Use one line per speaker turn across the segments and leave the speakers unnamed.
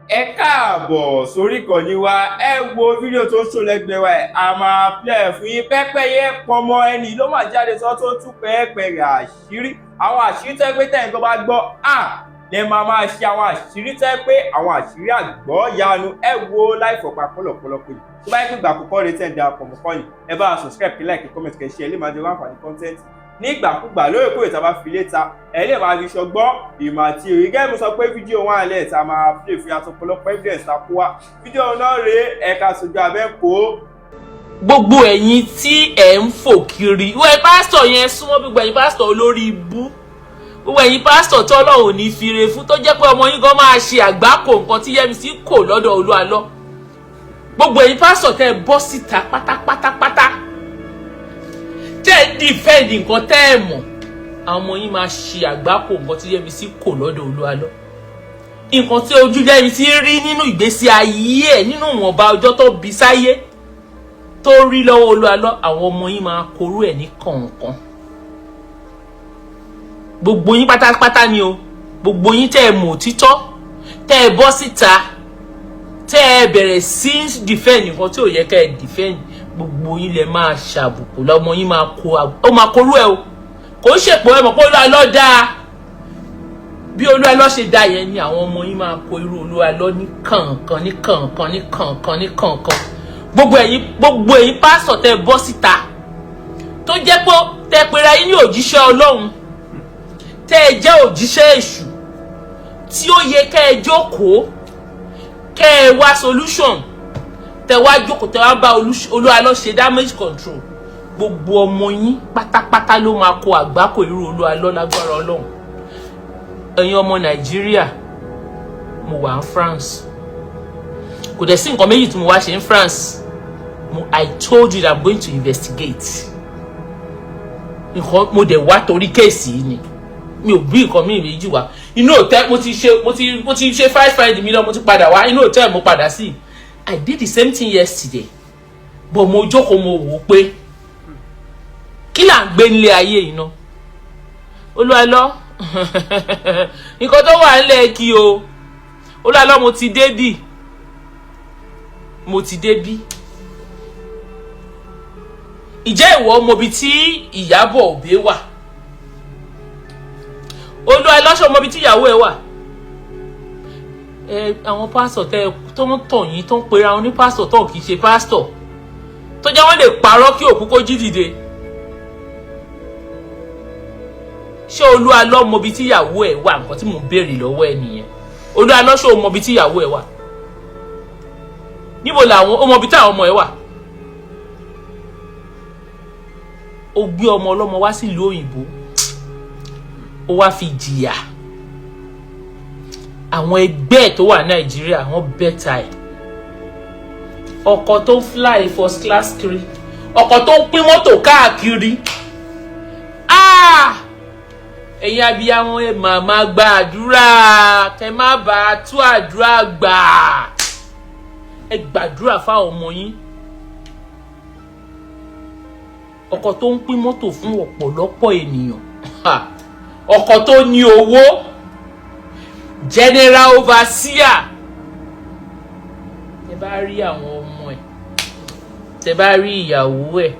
Ẹ káàbọ̀ sórí ìkànnì wa. Ẹ wo fídíò tó ń ṣò lẹ́gbẹ̀ẹ́ wa ẹ̀, a máa play ẹ̀ fún yín. Pẹ́pẹ́yẹ pọmọ ẹni ló máa jáde sọ tó tú pẹ́ẹ́pẹ́ àṣírí, àwọn àṣírí tẹ́ pé tẹ́yìn tó bá gbọ́ à lẹ máa máa ṣe, àwọn àṣírí tẹ́ pé àwọn àṣírí àgbọ́yanu. Ẹ wo láì fọ̀pá pọ̀lọ̀pọ̀lọ̀ pé tó bá yẹ pé ìgbà àkọ́kọ́ rẹ tẹ̀ ń darapọ̀ mọ́ kọ́yìn, ẹ bá a subscribe, kí like, comment, kẹ́ share, ẹ lè máa jẹ àǹfààní content nígbàkúgbà lóòrèkóòrè tá a bá fi léta. Ẹ lè máa fi ṣọgbọ́n ìmọ̀ àti òye. Gẹ́gẹ́ mo sọ pé fídíò wọn àlẹ́ tá a máa play fún yàtọ̀ ọ̀pọ̀lọpọ̀ evidence tá a kó wá. Fídíò náà rèé, ẹ̀ka sojú abẹ́ kó.
Gbogbo ẹ̀yin tí ẹ̀ ń fò kiri, ìwé pásítọ̀ yẹn súnmọ́. Gbogbo ẹ̀yin pásítọ̀ olórí ibú, gbogbo ẹ̀yin pásítọ̀ tí Ọlọ́run ò ní fire fún, tó jẹ́ pé ọmọ yín gan máa ṣe àgbákò nǹkan tí Yẹ́misí kò lọ́dọ̀ Olúalọ́, gbogbo ẹ̀yin pásítọ̀ tẹ́ ẹ bọ́ síta pátápátápátá, tẹ́ ẹ defend nǹkan tẹ́ ẹ mọ̀, àwọn ọmọ yín máa ṣe àgbákò nǹkan tí Yẹ́misí kò lọ́dọ̀ Olúalọ́. Nǹkan tí ojú Yẹ́misí rí nínú ìgbésí ayé ẹ̀, nínú ìwọ̀nba ọjọ́ tó bí sáyé, tó rí lọ́wọ́ Olúalọ́, àwọn ọmọ yín máa korú ẹ̀ ní kọ̀ọ̀kan. Gbogbo yín pátápátá ni o. Gbogbo yín tẹ́ ẹ mọ̀ òtítọ́, tẹ́ ẹ bọ́ síta, tẹ́ ẹ bẹ̀rẹ̀ sí defend nǹkan tí ò yẹ kẹ́ ẹ defend, gbogbo yín lẹ máa ṣàbùkù lọ́mọ yín máa kó, ó máa korú ẹ o. Kò ń ṣèpò ẹ mọ̀ pé Olúalọ́ dáa. Bí Olúalọ́ ṣe dá yẹn ni àwọn ọmọ yín máa kó irú Olúalọ́ ní kọ̀ọ̀kan, ní kọ̀ọ̀kan, ní kọ̀ọ̀kan, ní kọ̀ọ̀kan. Gbogbo ẹ̀yin pásítọ̀ tẹ́ bọ́ síta, tó jẹ́ pé tẹ́ pera yín ní òjíṣẹ́ Ọlọ́run, tẹ́ ẹ jẹ́ òjíṣẹ́ èṣù, tí ó yẹ kẹ́ ẹ jókòó, kẹ́ ẹ wá solution, tẹ́ wá jókòó, tẹ́ wá bá Olúalọ́ ṣe damage control, gbogbo ọmọ yín pátápátá ló máa kó àgbákò irú Olúalọ́ lágbára Ọlọ́run. Ẹ̀yin ọmọ Nàìjíríà, mo wà ní France. Kò dẹ̀ sí nǹkan méjì tí mo wá ṣe ní France. Mo, I told you that I'm going to investigate nǹkan. Mo dẹ̀ wá torí case yìí ni. Mi ò bí nǹkan míì méjì wá. Inú hotel mo ti ṣe 5 5 mi lọ, mo ti padà wá. Inú hotel mo padà sí. I did the same thing yesterday, but mo jókòó, mo wò ó pé kí là ń gbé nílé ayé yìí ná. Olúwalọ́, nǹkan tó wà nílẹ̀ kí o. Olúwalọ́, mo ti débì, mo ti débí. Ìjẹ́ ìwọ mọbi tí Ìyábọ̀ Òbí wà? Olúwalọ́, ṣé o mọbi tí ìyàwó ẹ wà? Ẹ àwọn pásítọ̀ tẹ tó ń tọ̀ yín, tó ń pera wọn ní pásítọ̀, tó kì í ṣe pásítọ̀, tó jẹ́ wọ́n lè parọ́ kí òkú kó jí dìde. Ṣé Olúwalọ́ mọbi tí ìyàwó ẹ wà? Nǹkan tí mò ń béèrè lọ́wọ́ ẹ nìyẹn. Olúwalọ́, ṣé o mọbi tí ìyàwó ẹ wà? Níbo làwọn o mọbi tí àwọn ọmọ ẹ wà? O gbé ọmọ ọlọ́mọ wá sílùú òyìnbó, ó wá fi jìyà. Àwọn ẹgbẹ́ ẹ̀ tó wà Nàìjíríà, wọ́n better ẹ̀. Ọkọ̀ tó ń fly first class kiri, ọkọ̀ tó ń pín mọ́tò káàkiri. Ah! Ẹ̀yin abiyamọ, ẹ màmá gba àdúrà, kẹ má bàa tú àdúrà gbà. Ẹ gbàdúrà fáwọn ọmọ yín. Ọkọ tó ń pín mọ́tò fún ọ̀pọ̀lọpọ̀ ènìyàn, ọkọ tó ní owó, general overseer. Tẹ bá rí àwọn ọmọ ẹ, tẹ bá rí ìyàwó ẹ,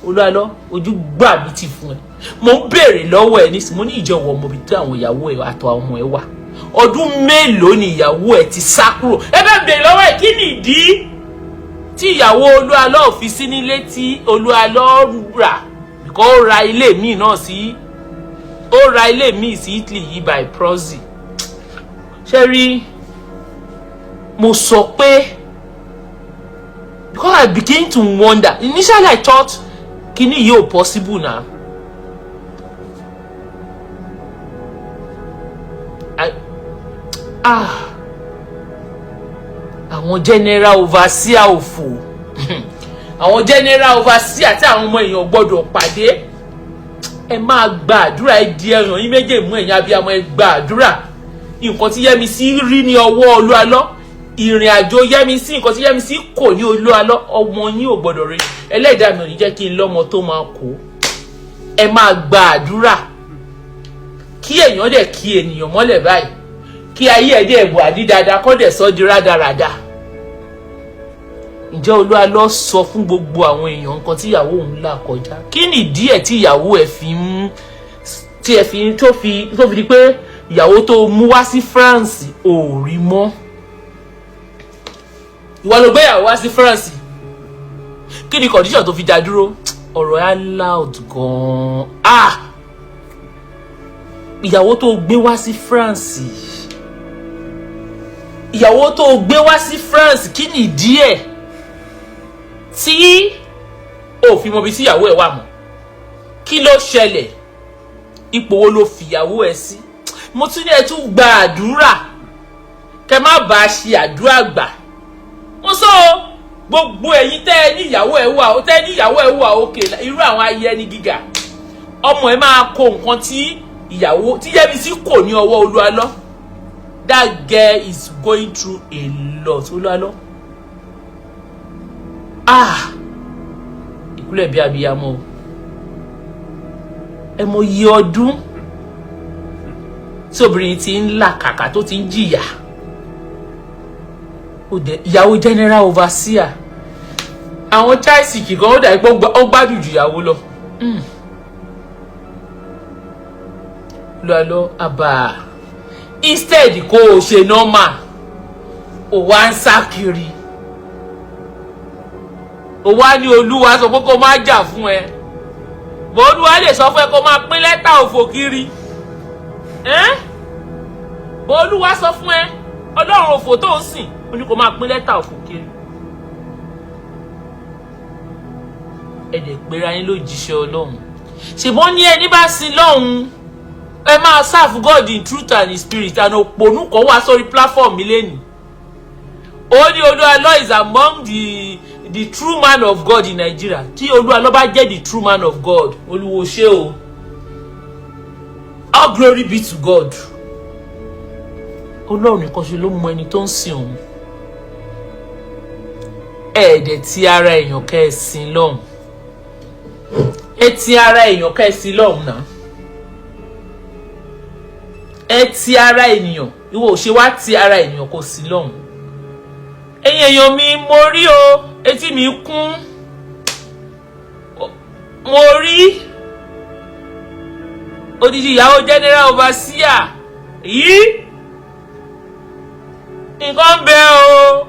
Olúwalọ́, ojú gbà mí ti fún ẹ. Mo ń béèrè lọ́wọ́ ẹ nísìnyí, mo ní ìjọwọ́ ọmọ ibi tí àwọn ìyàwó ẹ àtọ àwọn ọmọ ẹ wà. Ọdún mélòó ni ìyàwó ẹ ti sá kúrò? Ẹ bá béèrè lọ́wọ́ ẹ, kí nìdí tí ìyàwó Olúwalọ́ ò fi sí nílé tí Olúwalọ́ rà? Kó ra ilé míì náà sí, ó ra ilé míì sí Italy yìí by proxy. Ṣé rí, mo sọ pé because I begin to wonder. Initially I thought kíní yìí ò possible now. Ah, àwọn general overseer òfò, àwọn general overseer tí àwọn ọmọ èèyàn gbọ́dọ̀ pàdé. Ẹ máa gba àdúrà. Ẹ di ẹyàn yín méjèèjì mú. Ẹ̀yin abiyamọ, ẹ gba àdúrà. Nǹkan tí Yẹ́misí rí ní ọwọ́ Olúalọ́, ìrìn àjò Yẹ́misí, nǹkan tí Yẹ́misí kò ní Olúalọ́, ọmọ yín ò gbọ́dọ̀ rí. Ẹlẹ́dàá mi ò ní jẹ́ kí n lọ́mọ tó máa kó. Ẹ máa gba àdúrà. Kí èèyàn dẹ̀ kí ènìyàn mọ́lẹ̀ báyìí. Kí ayé ẹ̀ dẹ̀ wà ní dáadáa, kọ́ dẹ̀ sọ́ di rádaràda. Ǹjẹ́ Olúalọ́ sọ fún gbogbo àwọn èèyàn nǹkan tí ìyàwó òun là kọjá? Kí ni ìdí ẹ̀ tí ìyàwó ẹ̀ fi ń tí ẹ fi tó fi di pé ìyàwó tó mú wá sí France ò rí mọ́? Ìwọ ló gbé ìyàwó wá sí France. Kí ni condition tó fi dá dúró? Ọ̀rọ̀ á loud gan-an. Ah, ìyàwó tó gbé wá sí France, ìyàwó tó gbé wá sí France, kí ni ìdí ẹ̀ tí ò fi mọ ibi tí ìyàwó ẹ̀ wà mọ́? Kí ló ṣẹlẹ̀? Ipò wo ló fìyàwó ẹ̀ sí? Mo tún ní ẹ tún gba àdúrà, kẹ má bàa ṣe àdúrà gbà. Mo sọ o, gbogbo ẹ̀yin tẹ́ ẹ ní ìyàwó ẹ̀ wà, tẹ́ ẹ ní ìyàwó ẹ̀ wà òkè, irú àwọn ayẹni gíga ọmọ ẹ máa kó nǹkan tí ìyàwó tí Yẹ́misí kò ní ọwọ́ Olúalọ́. That girl is going through a lot. Olúalọ́, ah, ìkúlẹ̀ bí abiyamọ o. Ẹ mọ iye ọdún tí obìnrin ti ń là kàkà, tó ti ń jìyà. Ó dẹ ìyàwó general overseer àwọn Chelsea kìkan, ó dàbí pé ó gbádùn ju ìyàwó lọ. Olúalọ́, àbá instead kó o ṣe normal, ó wá ń sá kiri, ó wá ní Olúwa sọ pé kó má jà fún ẹ, bó Olúwa lè sọ fún ẹ kó máa pín lẹ́tà òfò kiri, bó Olúwa sọ fún ẹ, Ọlọ́run òfò tó ń sìn, ó ní kó máa pín lẹ́tà òfò kiri. Ẹ dẹ̀ pera yín lójíṣẹ́ Ọlọ́run, ṣùgbọ́n ní ẹni bá sin lọ́hùn, ẹ máa serve God in truth and in spirit. And òpònú kan wá sórí platform mi lẹ́nu, ó ní Olúalọ́ is among the true man of God in Nigeria. Tí Olúalọ́ bá jẹ́ the true man of God, Olúwo ṣé o, all glory be to God. Ọlọ́run nìkan ṣe ló mọ ẹni tó ń sìn òun. Ẹ̀ẹ́dẹ̀ tí ara èèyàn kẹ́ ẹ sin lọ́hùn, ẹ ti ara èèyàn kẹ́ ẹ sin lọ́hùn náà, ẹ ti ara ènìyàn, ìwọ ò ṣe wá ti ara ènìyàn kò sí lọ́hùn. Ẹ̀yin èèyàn mi, mo rí o, etí mi kún, mo rí odidi ìyàwó general overseer yìí, nǹkan ń bẹ o,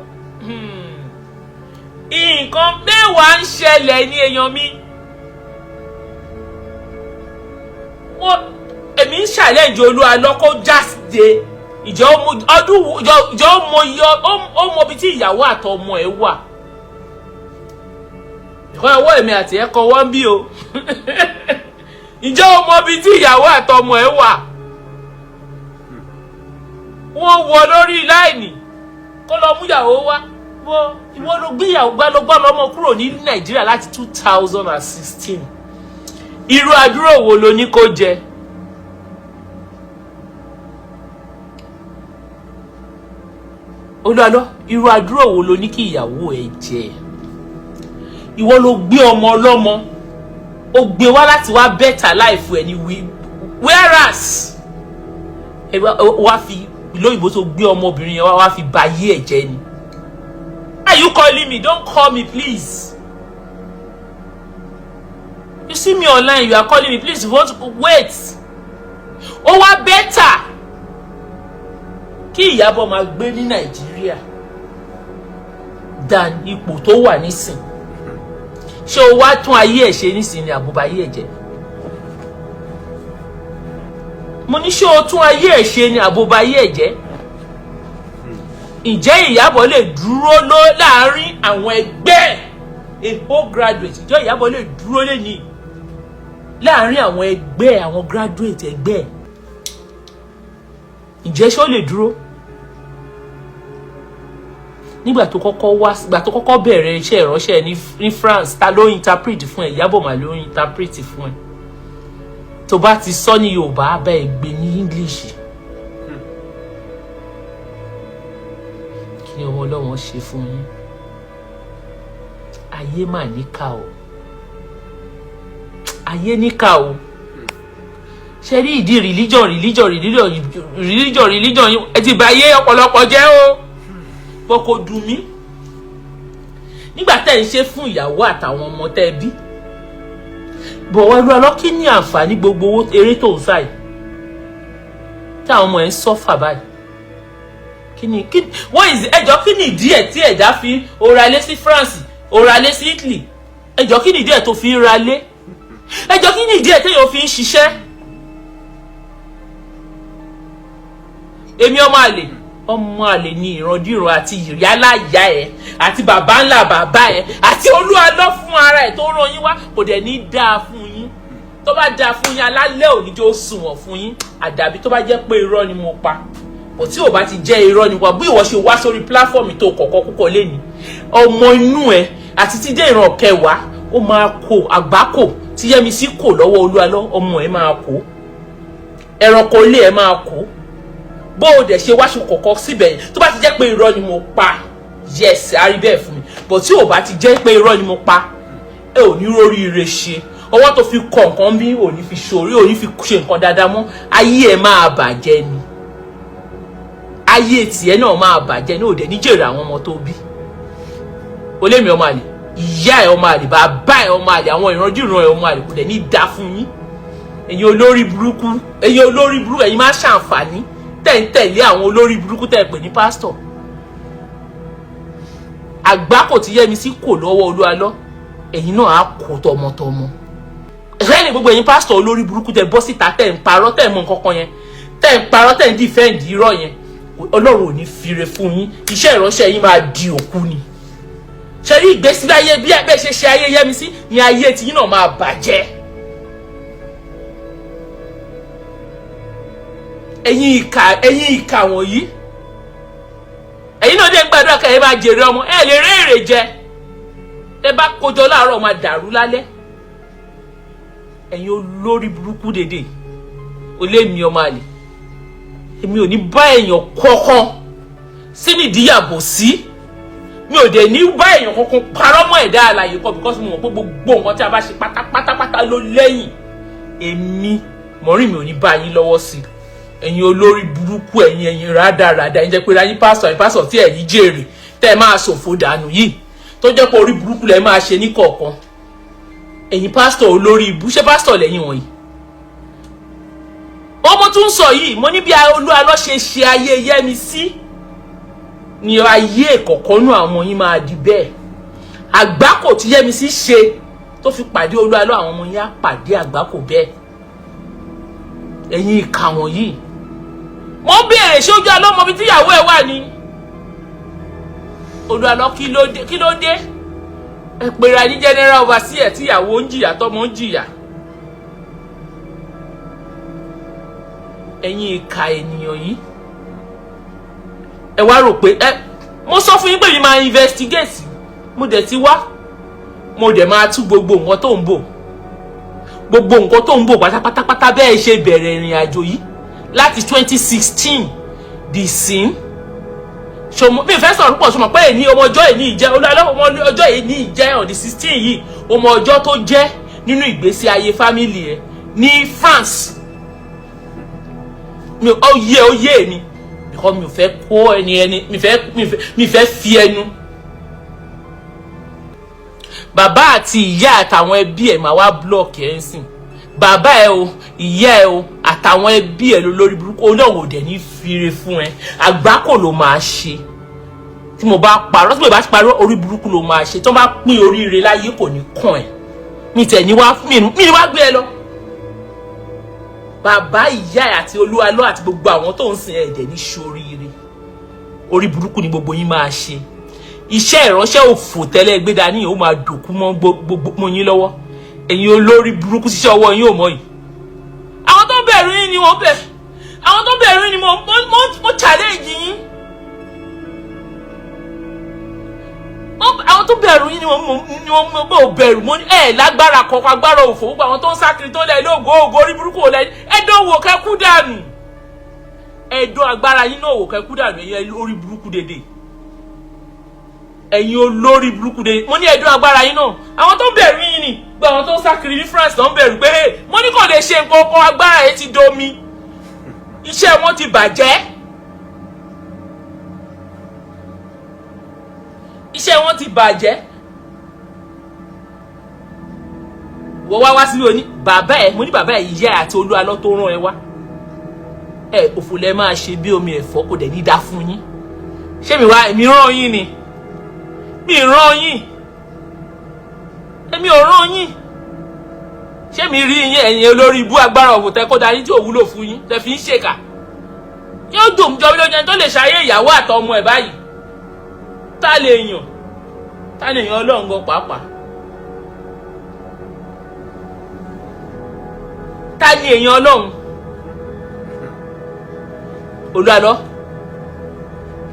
nǹkan mẹ́wàá ń ṣẹlẹ̀ ní èèyàn mi. Èmi ń ṣàlẹ́jì Olúalọ́ kó jáde. Ìjọ ọdún, ìjọ ó mọ iye, ó mọ ibi tí ìyàwó àtọmọ ẹ̀ wà. Ìkọ́ ọwọ́ èmi àti ẹ̀ kọ́ wọ́n bí o. Ǹjẹ́ o mọ ibi tí ìyàwó àtọmọ ẹ̀ wà? Wọ́n wọ lórí láìní kó lọ mú ìyàwó wá. Wọ́n ìwọ ló gbé ìyàwó gbá ló gbọ́ lọ́mọ kúrò ní Nàìjíríà láti 2016. Irú àdúrò wo lo ní kó jẹ? Olúalọ́, irú àdúrò wo lo ní kí ìyàwó ẹ jẹ? Ìwọ ló gbé ọmọ ọlọ́mọ, ó gbé wá láti wá better life ẹ ní, whereas ẹ wá fi lóyìnbó tó gbé ọmọbìnrin yẹn wá fi ba ayé ẹ jẹ́ ni. Are you calling me? Don't call me, please. You see me online, you are calling me. Please, you want to wait. Ó wá better kí Ìyábọ̀ máa gbé ní Nàìjíríà than ipò tó wà nísìn. Ṣé o wá tún ayé ẹ̀ ṣe nísìn ni àbúbá ayé ẹ̀ jẹ́? Mo ní ṣé o tún ayé ẹ̀ ṣe ni àbúbá ayé ẹ̀ jẹ́? Ǹjẹ́ Ìyábọ̀ lè dúró láàárín àwọn ẹgbẹ́ a whole graduate? Ǹjẹ́ Ìyábọ̀ lè dúró lẹ́ni láàárín àwọn ẹgbẹ́, àwọn graduate ẹgbẹ́? Ǹjẹ́ ṣé ó lè dúró? Nígbà tó kọ́kọ́ wá, ìgbà tó kọ́kọ́ bẹ̀rẹ̀ iṣẹ́ ìránṣẹ́ ní France, ta ló interpret fún ẹ? Ìyábọ̀ mà ló interpret fún ẹ. Tó bá ti sọ ní Yorùbá, á bá ẹ gbé ní English. Kí ni ọmọ ọlọ́wọ́n ṣe fún yín? Ayé mà níkà o, ayé níkà o. Ṣe rí ìdí religion, religion, religion, religion, religion yín, ẹ ti bà yé ọ̀pọ̀lọpọ̀ jẹ́ o. Bọ́ kò dùn mí nígbà tẹ́ ẹ̀ ń ṣe fún ìyàwó àtàwọn ọmọ tẹ́ ẹ bí bọ̀ wá lọ lọ. Kí ní àǹfààní gbogbo owó eré tó ń sá yìí tí àwọn ọmọ ẹ̀ ń suffer báyìí? Kí ni kí wọ́n is ẹjọ́? Kí ni ìdí ẹ̀ tí ẹ̀dá fi ó ra lé sí France, ó ra lé sí Italy? Ẹjọ́, kí ni ìdí ẹ̀ tó fi ń ra lé? Ẹjọ́, kí ni ìdí ẹ̀ téèyàn fi ń ṣiṣẹ́? Èmi ọmọ àlè, ọmọ àlè ni ìrandíran àti ìyálà ìyá ẹ àti bàbá ńlá bàbá ẹ àti Olúwa fún ara ẹ tó rán yín wá. Kò dẹ̀ ní dáa fún yín. Tó bá dáa fún yín, alálẹ̀ òní jó sunwọ̀n fún yín. Àdàbí tó bá jẹ́ pé irọ́ ni mo pa kò tí ò bá ti jẹ́ irọ́ ni pa. Bí ìwọ ṣe wá sórí platform tó kọ̀kọ́ púpọ̀ lẹ́ni, ọmọ inú ẹ àti tí dé ìran kẹwàá, ó máa kó àgbákò tí Yẹ́misí kò lọ́wọ́ Olúwa. Ọmọ ẹ máa kó, ẹranko ilé ẹ máa kó. Bó o dẹ̀ ṣe wáṣọ kọ̀ọ̀kan síbẹ̀ yẹn, tó bá ti jẹ́ pé irọ́ ni mo pa, yes, á rí bẹ́ẹ̀ fún mi. But tí ò bá ti jẹ́ pé irọ́ ni mo pa, ẹ ò ní rórí ire ṣe. Ọwọ́ tó fi kọ nǹkan bí ò ní fi ṣòrí, ò ní fi ṣe nǹkan dáadáa mọ́. Ayé ẹ máa bàjẹ́ ni, ayé tiẹ̀ náà máa bàjẹ́ ní òde ní jèrè àwọn ọmọ tó bí. Olémi ọmọ àlè, ìyá ẹ ọmọ àlè, bàbá ẹ ọmọ àlè, àwọn ìrandíran ẹ ọmọ àlè. Kò dẹ̀ ní dá fún yín, ẹ̀yin olórí burúkú, ẹ̀yin olórí burúkú. Ẹ̀yin máa ṣàǹfààní tẹ̀ ń tẹ̀lé àwọn olórí burúkú tẹ̀ pè ní pásítọ̀. Àgbákò tí Yẹ́misí kò lọ́wọ́ Olúwa lọ, ẹ̀yin náà á kó tọmọtọmọ. Ẹ̀fẹ́ ni gbogbo ẹ̀yin pásítọ̀ olórí burúkú tẹ̀ bọ́ síta, tẹ̀ ń parọ́, tẹ̀ mọ nǹkan kan yẹn, tẹ̀ ń parọ́, tẹ̀ ń defend irọ́ yẹn, Ọlọ́run ò ní fire fún yín. Iṣẹ́ ìránṣẹ́ yín máa di òkú ni. Ṣe rí ìgbésí ayé bí ẹ ṣe ṣe ayé Yẹ́misí ni ayé tiyín náà máa bàjẹ́. Ẹ̀yin ìkà, ẹ̀yin ìkà wọ̀nyí, ẹ̀yin náà dé ń gbàdúrà kẹ́ ẹ máa jèrè ọmọ. Ẹ lè rí èrè jẹ. Tẹ bá kójọ láàárọ̀, máa dàrú lálẹ́. Ẹ̀yin olórí burúkú dèdè, olé mi ọmọ àlè. Èmi ò ní bá èèyàn kọ̀ọ̀kan sínú ìdíyàbò sí. Mi ò dẹ̀ ní bá èèyàn kankan parọ́ mọ́ ẹ̀dá alààyè kan, because mo mọ̀ pé gbogbo nǹkan tí a bá ṣe pátápátápátá ló lẹ́yìn. Èmi mọ̀rí, mi ò ní bá yín lọ́wọ́ sí i. Ẹ̀yin olórí burúkú, ẹ̀yin rádaràda, ẹ̀yin jẹ́ pé ráyín pásọ̀, ẹ̀yin pásọ̀ tí ẹ̀yin jèrè tẹ́ ẹ máa ṣòfò dànù yìí, tó jẹ́ pé orí burúkú lẹ máa ṣe ní kọ̀ọ̀kan. Ẹ̀yin pásítọ̀ olórí ibú, ṣé pásítọ̀ lẹ́yìn wọ̀nyí? Wọ́n mo tún sọ yìí, mo ní bí Olúwa ló ṣe ṣe ayé Yẹ́misí ni ayé kọ̀ọ̀kan nú àwọn yín máa di bẹ́ẹ̀. Àgbákò tí Yẹ́misí ṣe tó fi pàdé Olúwa lọ, àwọn ọmọ yín á pàdé àgbákò bẹ́ẹ̀. Ẹ̀yin ìkà wọ̀nyí, mo béèrè, ṣé ojú alọ́ mọbi tíyàwó ẹ̀ wà ní Olúwa lọ? Kí ló dé? Kí ló dé? Ẹ pera ní general overseer, tíyàwó ń jìyà, tọmọ ń jìyà. Ẹ̀yin ìkà ènìyàn yìí, ẹ wá rò pé ẹ mo sọ fún yín pé mi máa investigate. Mo dẹ̀ ti wá, mo dẹ̀ máa tú gbogbo nǹkan tó ń bò, gbogbo nǹkan tó ń bò pátápátápátá. Bẹ́ẹ̀ ṣe bẹ̀rẹ̀ ìrìn àjò yìí láti 2016 di sin ṣọmọ mi fẹ́ sọ̀rọ̀ púpọ̀. Ṣọmọ pé èní ọmọ ọjọ́ èní ìjẹ́ olúwa, ọmọ ọjọ́ èní ìjẹ́ on the 16 yìí, ọmọ ọjọ́ tó jẹ́ nínú ìgbésí ayé family ẹ̀ ní France. Mi ò yé, ó yé mi, because mi ò fẹ́ kó ẹni ẹni mi fẹ́ fi ẹnu bàbá àti ìyá àtàwọn ẹbí ẹ̀ máa wá block ẹ̀ ń sìn. Bàbá ẹ o, ìyá ẹ o, àtàwọn ẹbí ẹ lórí burúkú. Olóhùn ò dẹ̀ ní fire fún ẹ. Àgbákò ló máa ṣe. Tí mo bá parọ́, tí mo bá parọ́, orí burúkú ló máa ṣe. Tí wọ́n bá pín oríire láyé, kò ní kàn ẹ́. Mi tẹ̀ ní wá, mi ní wá gbé ẹ lọ. Bàbá, ìyá ẹ àti Olúwa lọ àti gbogbo àwọn tó ń sìn ẹ dẹ̀ ní ṣoríire. Orí burúkú ni gbogbo yín máa ṣe. Iṣẹ́ ìránṣẹ́ òfò tẹ́lẹ̀ gbé dání, ó máa dòkú mọ́ gbogbo mọ́ yín lọ́wọ́. Ẹ̀yin olórí burúkú, ṣiṣẹ́ ọwọ́ yín ò mọ̀ yìí. Àwọn tó bẹ̀rù yín ni wọ́n bẹ̀, àwọn tó bẹ̀rù yín ni mo challenge yín. Àwọn tó bẹ̀rù yín ni wọ́n mo bẹ̀rù. Mo ní ẹ̀ lágbára kọ̀ọ̀kan, agbára òfò. Gbogbo àwọn tó ń sá kiri tó lẹ̀ lóògó ògo, orí burúkú ò lẹ̀. Ẹ̀dọ́ wò kẹ́kú dànù, ẹ̀dọ́ agbára yín náà wò kẹ́kú dànù. Ẹ̀yin orí burúkú dédé. Ẹ̀yin olórí burúkú de, mo ní ẹ̀dùn agbára yín náà. Àwọn tó ń bẹ̀rù yín ni gbogbo àwọn tó ń sá kiri ní France tó ń bẹ̀rù pé mo ní kò lè ṣe nǹkan kan, agbára yẹn ti domi, iṣẹ́ wọn ti bàjẹ́, iṣẹ́ wọn ti bàjẹ́. Wọ́n wá wá síbi òní bàbá ẹ̀, mo ní bàbá ẹ̀, ìyá ẹ̀ àti Olúalọ́ tó rán ẹ wá ẹ, òfò lẹ máa ṣe bí omi ẹ̀fọ́, kò dẹ̀ ní dá fún yín. Ṣé mi wá èmi rán yín ni? Mi rán yín, èmi ò rán yín. Ṣé mi rí yín? Ẹ̀yin olórí ibú, agbára ọ̀bùn tẹ kó darí tí ò wúlò fún yín tẹ fi ń ṣèkà, yóò dùn jọ bí lójú ẹni tó lè ṣayé ìyàwó àtọmọ ẹ̀ báyìí. Tá lè yàn, tá lè yàn Ọlọ́run gan pàápàá. Ta ni èèyàn Ọlọ́run? Olúalọ́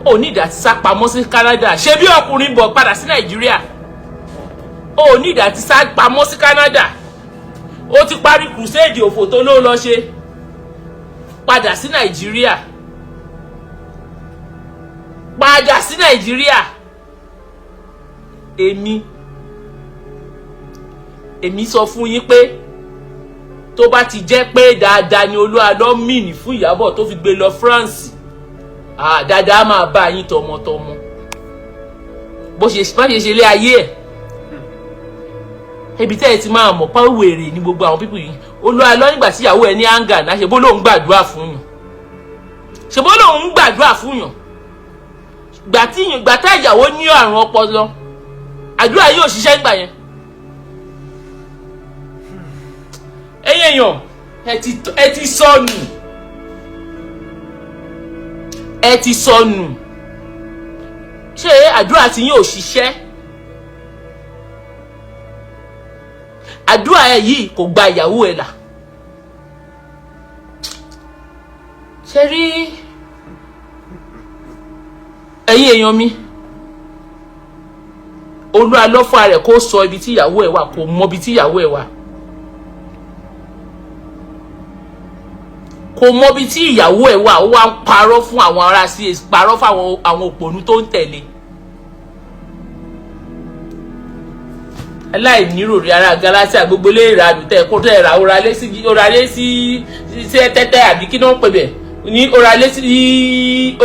ò ní ìdá tí sá pamọ́ sí Canada, ṣé bí ọkùnrin bọ̀ padà sí Nàìjíríà. Ò ní ìdá tí sá pamọ́ sí Canada, ó ti parí crusade òfò tó ló lọ ṣe, padà sí Nàìjíríà, padà sí Nàìjíríà. Èmi sọ fún yín pé tó bá ti jẹ́ pé dáadáa ni Olúalọ́ mìíní fún Ìyábọ̀ tó fi gbé lọ France, dáadáa máa bá yín tọmọtọmọ. Bó ṣe má ṣe ṣe lé ayé ẹ̀, ibi tẹ́ ẹ ti máa mọ̀ pé wèrè ní gbogbo àwọn people yìí. Olúalọ́ nígbà tí ìyàwó ẹ̀ ní anger náà, ṣe bó lóun gbàdúrà fún yàn, ṣe bó lóun gbàdúrà fún yàn. Gbà tá ìyàwó ní àrùn ọpọlọ, àdúrà yóò ṣiṣẹ́ gbà yẹn. Ẹ̀yin èèyàn, ẹ ti sọnù, ẹ ti sọnù. Ṣé àdúrà tí yín ò ṣiṣẹ́? Àdúrà ẹ yìí kò gba ìyàwó ẹ là. Ṣe rí, ẹ̀yin èèyàn mi, Olúalọ́ fún ara rẹ̀ kó sọ ibi tí ìyàwó ẹ wà, kò mọ ibi tí ìyàwó ẹ wà, kò mọ ibi tí ìyàwó ẹ wà. Ó wá ń parọ́ fún àwọn ará CAC, parọ́ fún àwọn òpònú tó ń tẹ̀lé, aláìníròrí ara Galatia. Gbogbo ilé ìranù tẹ kó tẹ ra, ó ra lé sí tẹ́tẹ́ àbí kí ló ń pè bẹ̀ ní, ó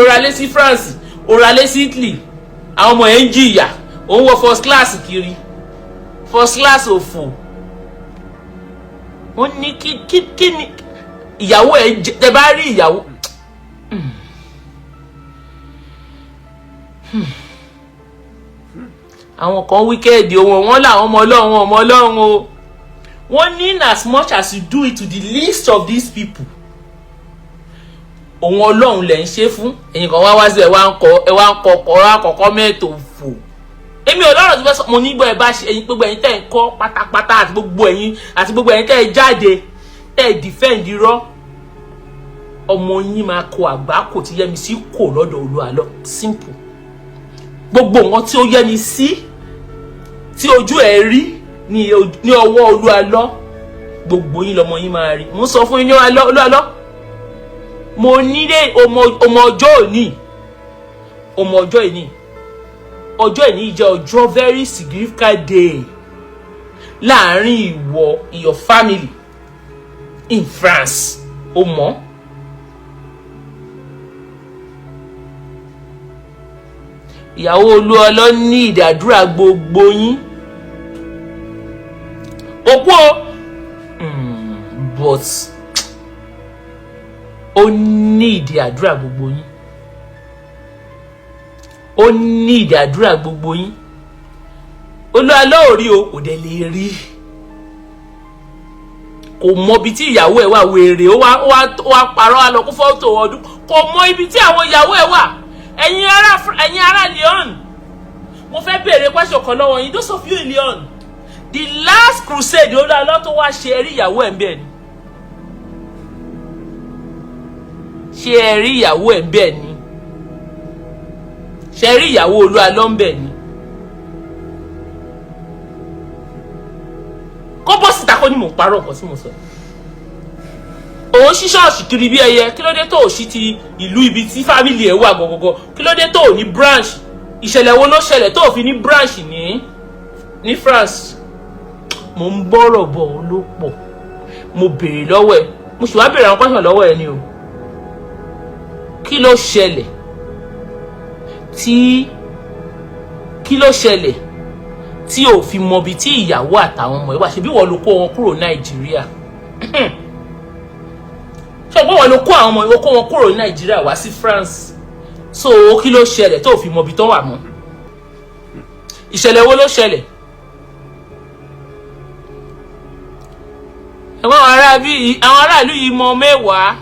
ra lé sí France, ó ra lé sí Italy. Àwọn ọmọ yẹn ń jìyà, òun wọ first class kiri, first class òfò. Wọ́n ní kí ni ìyàwó ẹ̀ tẹ bá rí ìyàwó. Àwọn kan wicked o. Wọn làwọn ọmọ Ọlọ́run, ọmọ Ọlọ́run o. Wọ́n ní in as much as you do it to the least of these people, òun Ọlọ́run lẹ̀ ń ṣe fún. Ẹ̀yin kan wá wá sí ẹ̀ wá ń kọ, ẹ̀ wá ń kọ kọ́ wá kọ́kọ́ mẹ́tò fò. Èmi ò lọ́rọ̀ tí fẹ́ sọ. Mo ní gbọ́ ẹ bá ṣe. Ẹ̀yin, gbogbo ẹ̀yin tẹ́ ń kọ́ pátápátá, àti gbogbo ẹ̀yin tẹ́ ẹ jáde, tẹ́ ẹ defend irọ́, ọmọ yín máa kó àgbákò tí Yẹ́misí kò lọ́dọ̀ Olúalọ́. Simple. Gbogbo nǹkan tí ó Yẹ́misí tí ojú ẹ̀ rí ní ọwọ́ Olúalọ́, gbogbo yín lọmọ yín máa rí. Mo sọ fún yín ní Olúalọ́, mo nílé ọmọ ọjọ́ òní, ọmọ ọjọ́ ìní, ọjọ́ ìní jẹ́ ọjọ́ very significant day láàrin ìwọ in your family in France. O mọ̀, ìyàwó Olúọlọ́ ní ìdádúrà gbogbo yín òkú o, but ó ní ìdí àdúrà gbogbo yín, ó ní ìdí àdúrà gbogbo yín. Olúalọ́ ò rí o, kò dẹ̀ lè rí, kò mọ ibi tí ìyàwó ẹ̀ wà. Wèrè, ó wá parọ́, á lọ kó fọ́tò ọdún, kò mọ ibi tí àwọn ìyàwó ẹ̀ wà. Ẹ̀yin ará Lyon, mo fẹ́ béèrè question kan lọ́wọ́ yín. Those of you in Lyon, the last crusade Olúalọ́ tó wá ṣe, ẹ rí ìyàwó ẹ̀ ń bẹ̀ ni? Ṣé ẹ rí ìyàwó ẹ̀ ń bẹ̀ ni? Ṣé ẹ rí ìyàwó Olúalọ́ ń bẹ̀ ni? Kó bọ́ síta kó ní mò ń parọ́ nǹkan tí mo sọ. Òun ṣí ṣọ́ọ̀ṣì kiri bí ẹyẹ. Kí ló dé tó ò sí ti ìlú ibi tí family ẹ̀ wà gọ̀gọ̀gọ̀? Kí ló dé tó ò ní branch? Ìṣẹ̀lẹ̀ wo ló ṣẹlẹ̀ tó fi ní branch ní France? Mo ń bọ́rọ̀ bọ̀, ó ló pọ̀. Mo béèrè lọ́wọ́ ẹ̀, mo sì wá béèrè àwọn question lọ́wọ́ ẹ̀ ni o. Kí ló ṣẹlẹ̀ tí, kí ló ṣẹlẹ̀ tí ò fi mọbi tí ìyàwó àtàwọn ọmọ ẹ̀ wà? Ṣebí wọ́n ló kó wọn kúrò Nàìjíríà? Ṣé wọ́n ló kó àwọn ọmọ ìwọ, kó wọn kúrò ní Nàìjíríà wá sí France? So kí ló ṣẹlẹ̀ tó fi mọbi tó wà mọ́? Ìṣẹ̀lẹ̀ wo ló ṣẹlẹ̀? Ẹ̀wọ̀n àwọn ará bí àwọn aráàlú yìí mọ mẹ́wàá.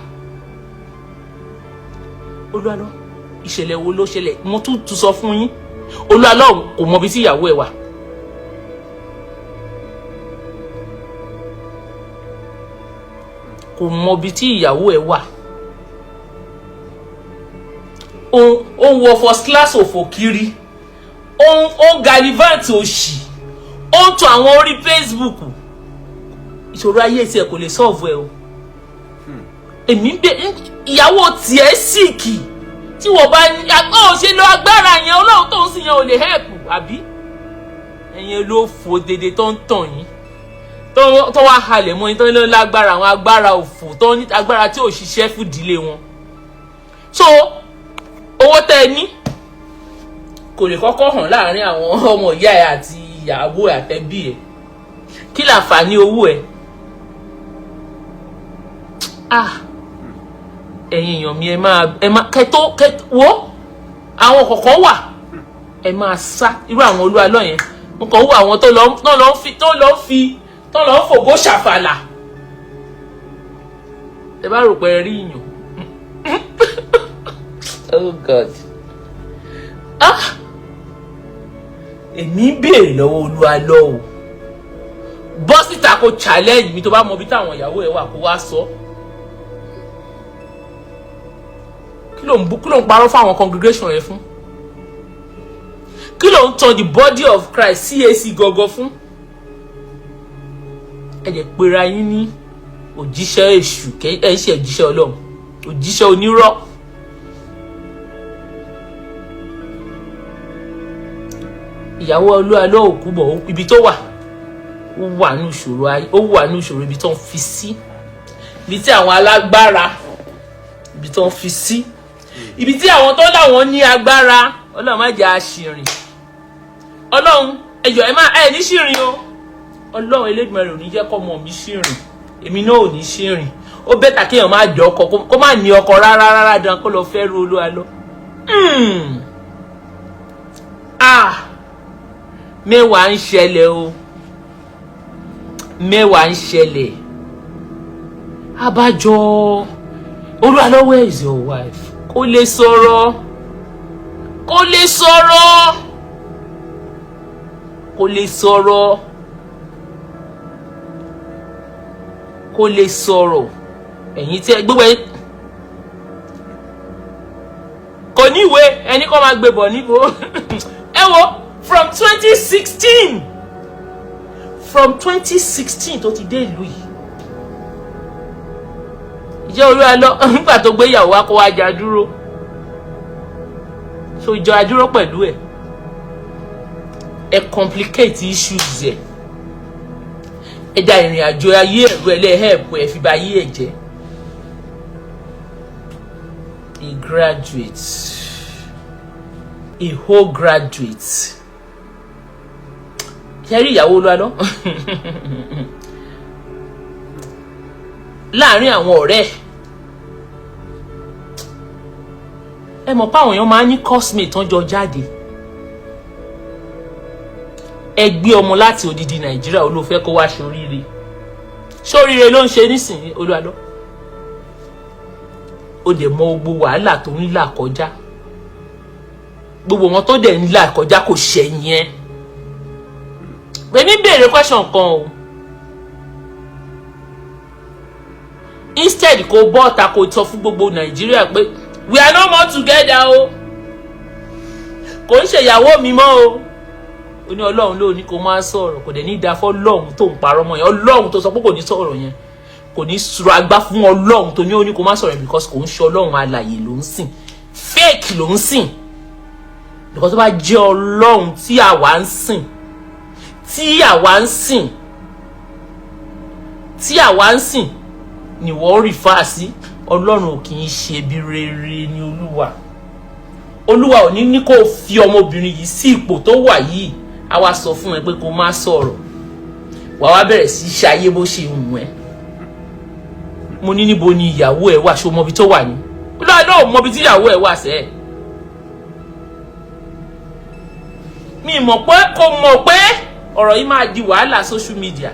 Olúwalọ, ìṣẹ̀lẹ̀ wo ló ṣẹlẹ̀? Mo tún tún sọ fún yín, Olúwalọ kò mọbi tí ìyàwó ẹ̀ wà. Kò mọbi tí ìyàwó ẹ̀ wà. Ó ń wọ first class òfò kiri, ó ń gallivant òṣì, ó ń tún àwọn orí Facebook. Ìṣòro ayé tiẹ̀ kò lè solve ẹ o. Èmi ń bẹ, ìyàwó tiẹ̀ sick, tí wọ́n bá ní ó ṣe lo agbára yẹn, Ọlọ́run tó ń sìn yẹn ò lè help, àbí? Ẹ̀yin ló fò dédé tó ń tàn yín, tó wá halẹ̀ mọ́ yín, tó ní lágbára, àwọn agbára òfò tó ní agbára tí ò ṣiṣẹ́ fún ìdílé wọn. So owó tẹ́ ẹ ní kò lè kọ́kọ́ hàn láàrin àwọn ọmọ ìyá ẹ àti ìyàwó ẹ àtẹbí ẹ. Kí làǹfààní owó ẹ? Ah, ẹ̀yin èèyàn mi, ẹ máa kẹtó wo àwọn kọ̀ọ̀kan wà, ẹ máa sá irú àwọn Olúwalọ́ yẹn. Mo kàn wó àwọn tó lọ fi tó lọ ń fògó ṣàfàlà. Ẹ bá rò pé ẹ rí ìyàn. Oh God, ah, èmi ń béèrè lọ́wọ́ Olúwalọ́ o, bọ́ síta kó challenge mi. Tó bá mọ ibi táwọn ìyàwó ẹ wà, kó wá sọ. Kí ló ń bú? Kí ló ń parọ́ fún àwọn congregation ẹ fún? Kí ló ń tan the body of Christ, CAC gọgọ fún? Ẹ jẹ́ pera yín ní òjíṣẹ́ èṣù, ẹ ń ṣe òjíṣẹ́ Ọlọ́run, òjíṣẹ́ onírọ́. Ìyàwó Olúwalọ́ òkú bọ̀, ibi tó wà, ó wà ní ìṣòro ayé, ó wà ní ìṣòro. Ibi tó ń fi sí, ibi tí àwọn alágbára, ibi tó ń fi sí, ibi tí àwọn tó láwọn ní agbára. Ọlọ́run má jẹ́ àṣìrìn. Ọlọ́run, ẹjọ́ ẹ má ẹ ní ṣìrìn o. Ọlọ́run Elédùmarè ò ní jẹ́ kọ́ ọmọ mi ṣìrìn, èmi náà ò ní ṣìrìn. Ó better kéèyàn má jọ ọkọ, kó má ní ọkọ rárá rárá dán, kó lọ fẹ́ ru Olúwa lọ. Ah, mẹ́wàá ń ṣẹlẹ̀ o, mẹ́wàá ń ṣẹlẹ̀. Abájọ, Olúwalọ́, where is your wife? Kò lè sọ̀rọ̀, kò lè sọ̀rọ̀, kò lè sọ̀rọ̀, kò lè sọ̀rọ̀. Ẹ̀yin tí ẹ gbogbo ẹ kò ní ìwé, ẹni kọ́ máa gbé bọ̀ níbo. Ẹ wo, from 2016, from 2016 tó ti dé ìlú yìí, ìjẹ́ Olúwalọ́ nígbà tó gbéyàwó wa kó wá jà dúró, so ìjọ adúró pẹ̀lú ẹ̀. Ẹ complicate issues ẹ̀, ẹ da ìrìn àjò ayé ẹ̀rọ ẹlẹ́hẹ̀ẹ́pù, ẹ fi ba ayé ẹ̀ jẹ́. A graduate, a whole graduate. Ṣe rí ìyàwó Olúwalọ́ láàrin àwọn ọ̀rẹ́ ẹ, mọ̀ pé àwọn èèyàn máa ń ní coursemate tán jọ jáde. Ẹ gbé ọmọ láti odidi Nàìjíríà, olófẹ́ kó wá ṣoríire. Ṣoríire ló ń ṣe nísìnyí. Olúwalọ́, ó dẹ̀ mọ gbogbo wàhálà tó ń là kọjá, gbogbo wọn tó dẹ̀ ń là kọjá kò ṣẹ̀yìn ẹ́. Èmi béèrè question kan o. Instead kó bọ́ọ̀ta, kó sọ fún gbogbo Nàìjíríà pé we are no more together o, kò ń ṣèyàwó mi mọ́ o. Ó ní Ọlọ́run ló ní kó máa sọ̀rọ̀, kò dẹ̀ ní dáa fọ́ Ọlọ́run tó ń parọ́ mọ́ yẹn. Ọlọ́run tó sọ pé kò ní sọ̀rọ̀ yẹn, kò ní sọ̀rọ̀ agbá fún Ọlọ́run tó ní ó ní kó má sọ̀rọ̀ yẹn, because kò ń ṣe Ọlọ́run alàyè ló ń sìn, fake ló ń sìn. Because tó bá jẹ́ Ọlọ́run tí àwa ń sìn, tí àwa ń sìn, tí àwa ń sìn ni wọ́n refer sí, Ọlọ́run ò kì í ṣe bí rere ní Olúwa. Olúwa ò ní ní kó fi ọmọbìnrin yìí sí ipò tó wà yìí, a wá sọ fún ẹ pé kó má sọ̀rọ̀, wàá wá bẹ̀rẹ̀ sí ṣayé bó ṣe wù ẹ́. Mo ní, níbo ni ìyàwó ẹ wà? Ṣó mọbi tó wà ní? Olúwa náà ò mọbi tí ìyàwó ẹ wà sẹ́ẹ̀. Mi mọ̀ pé kò mọ̀ pé ọ̀rọ̀ yìí máa di wàhálà social media.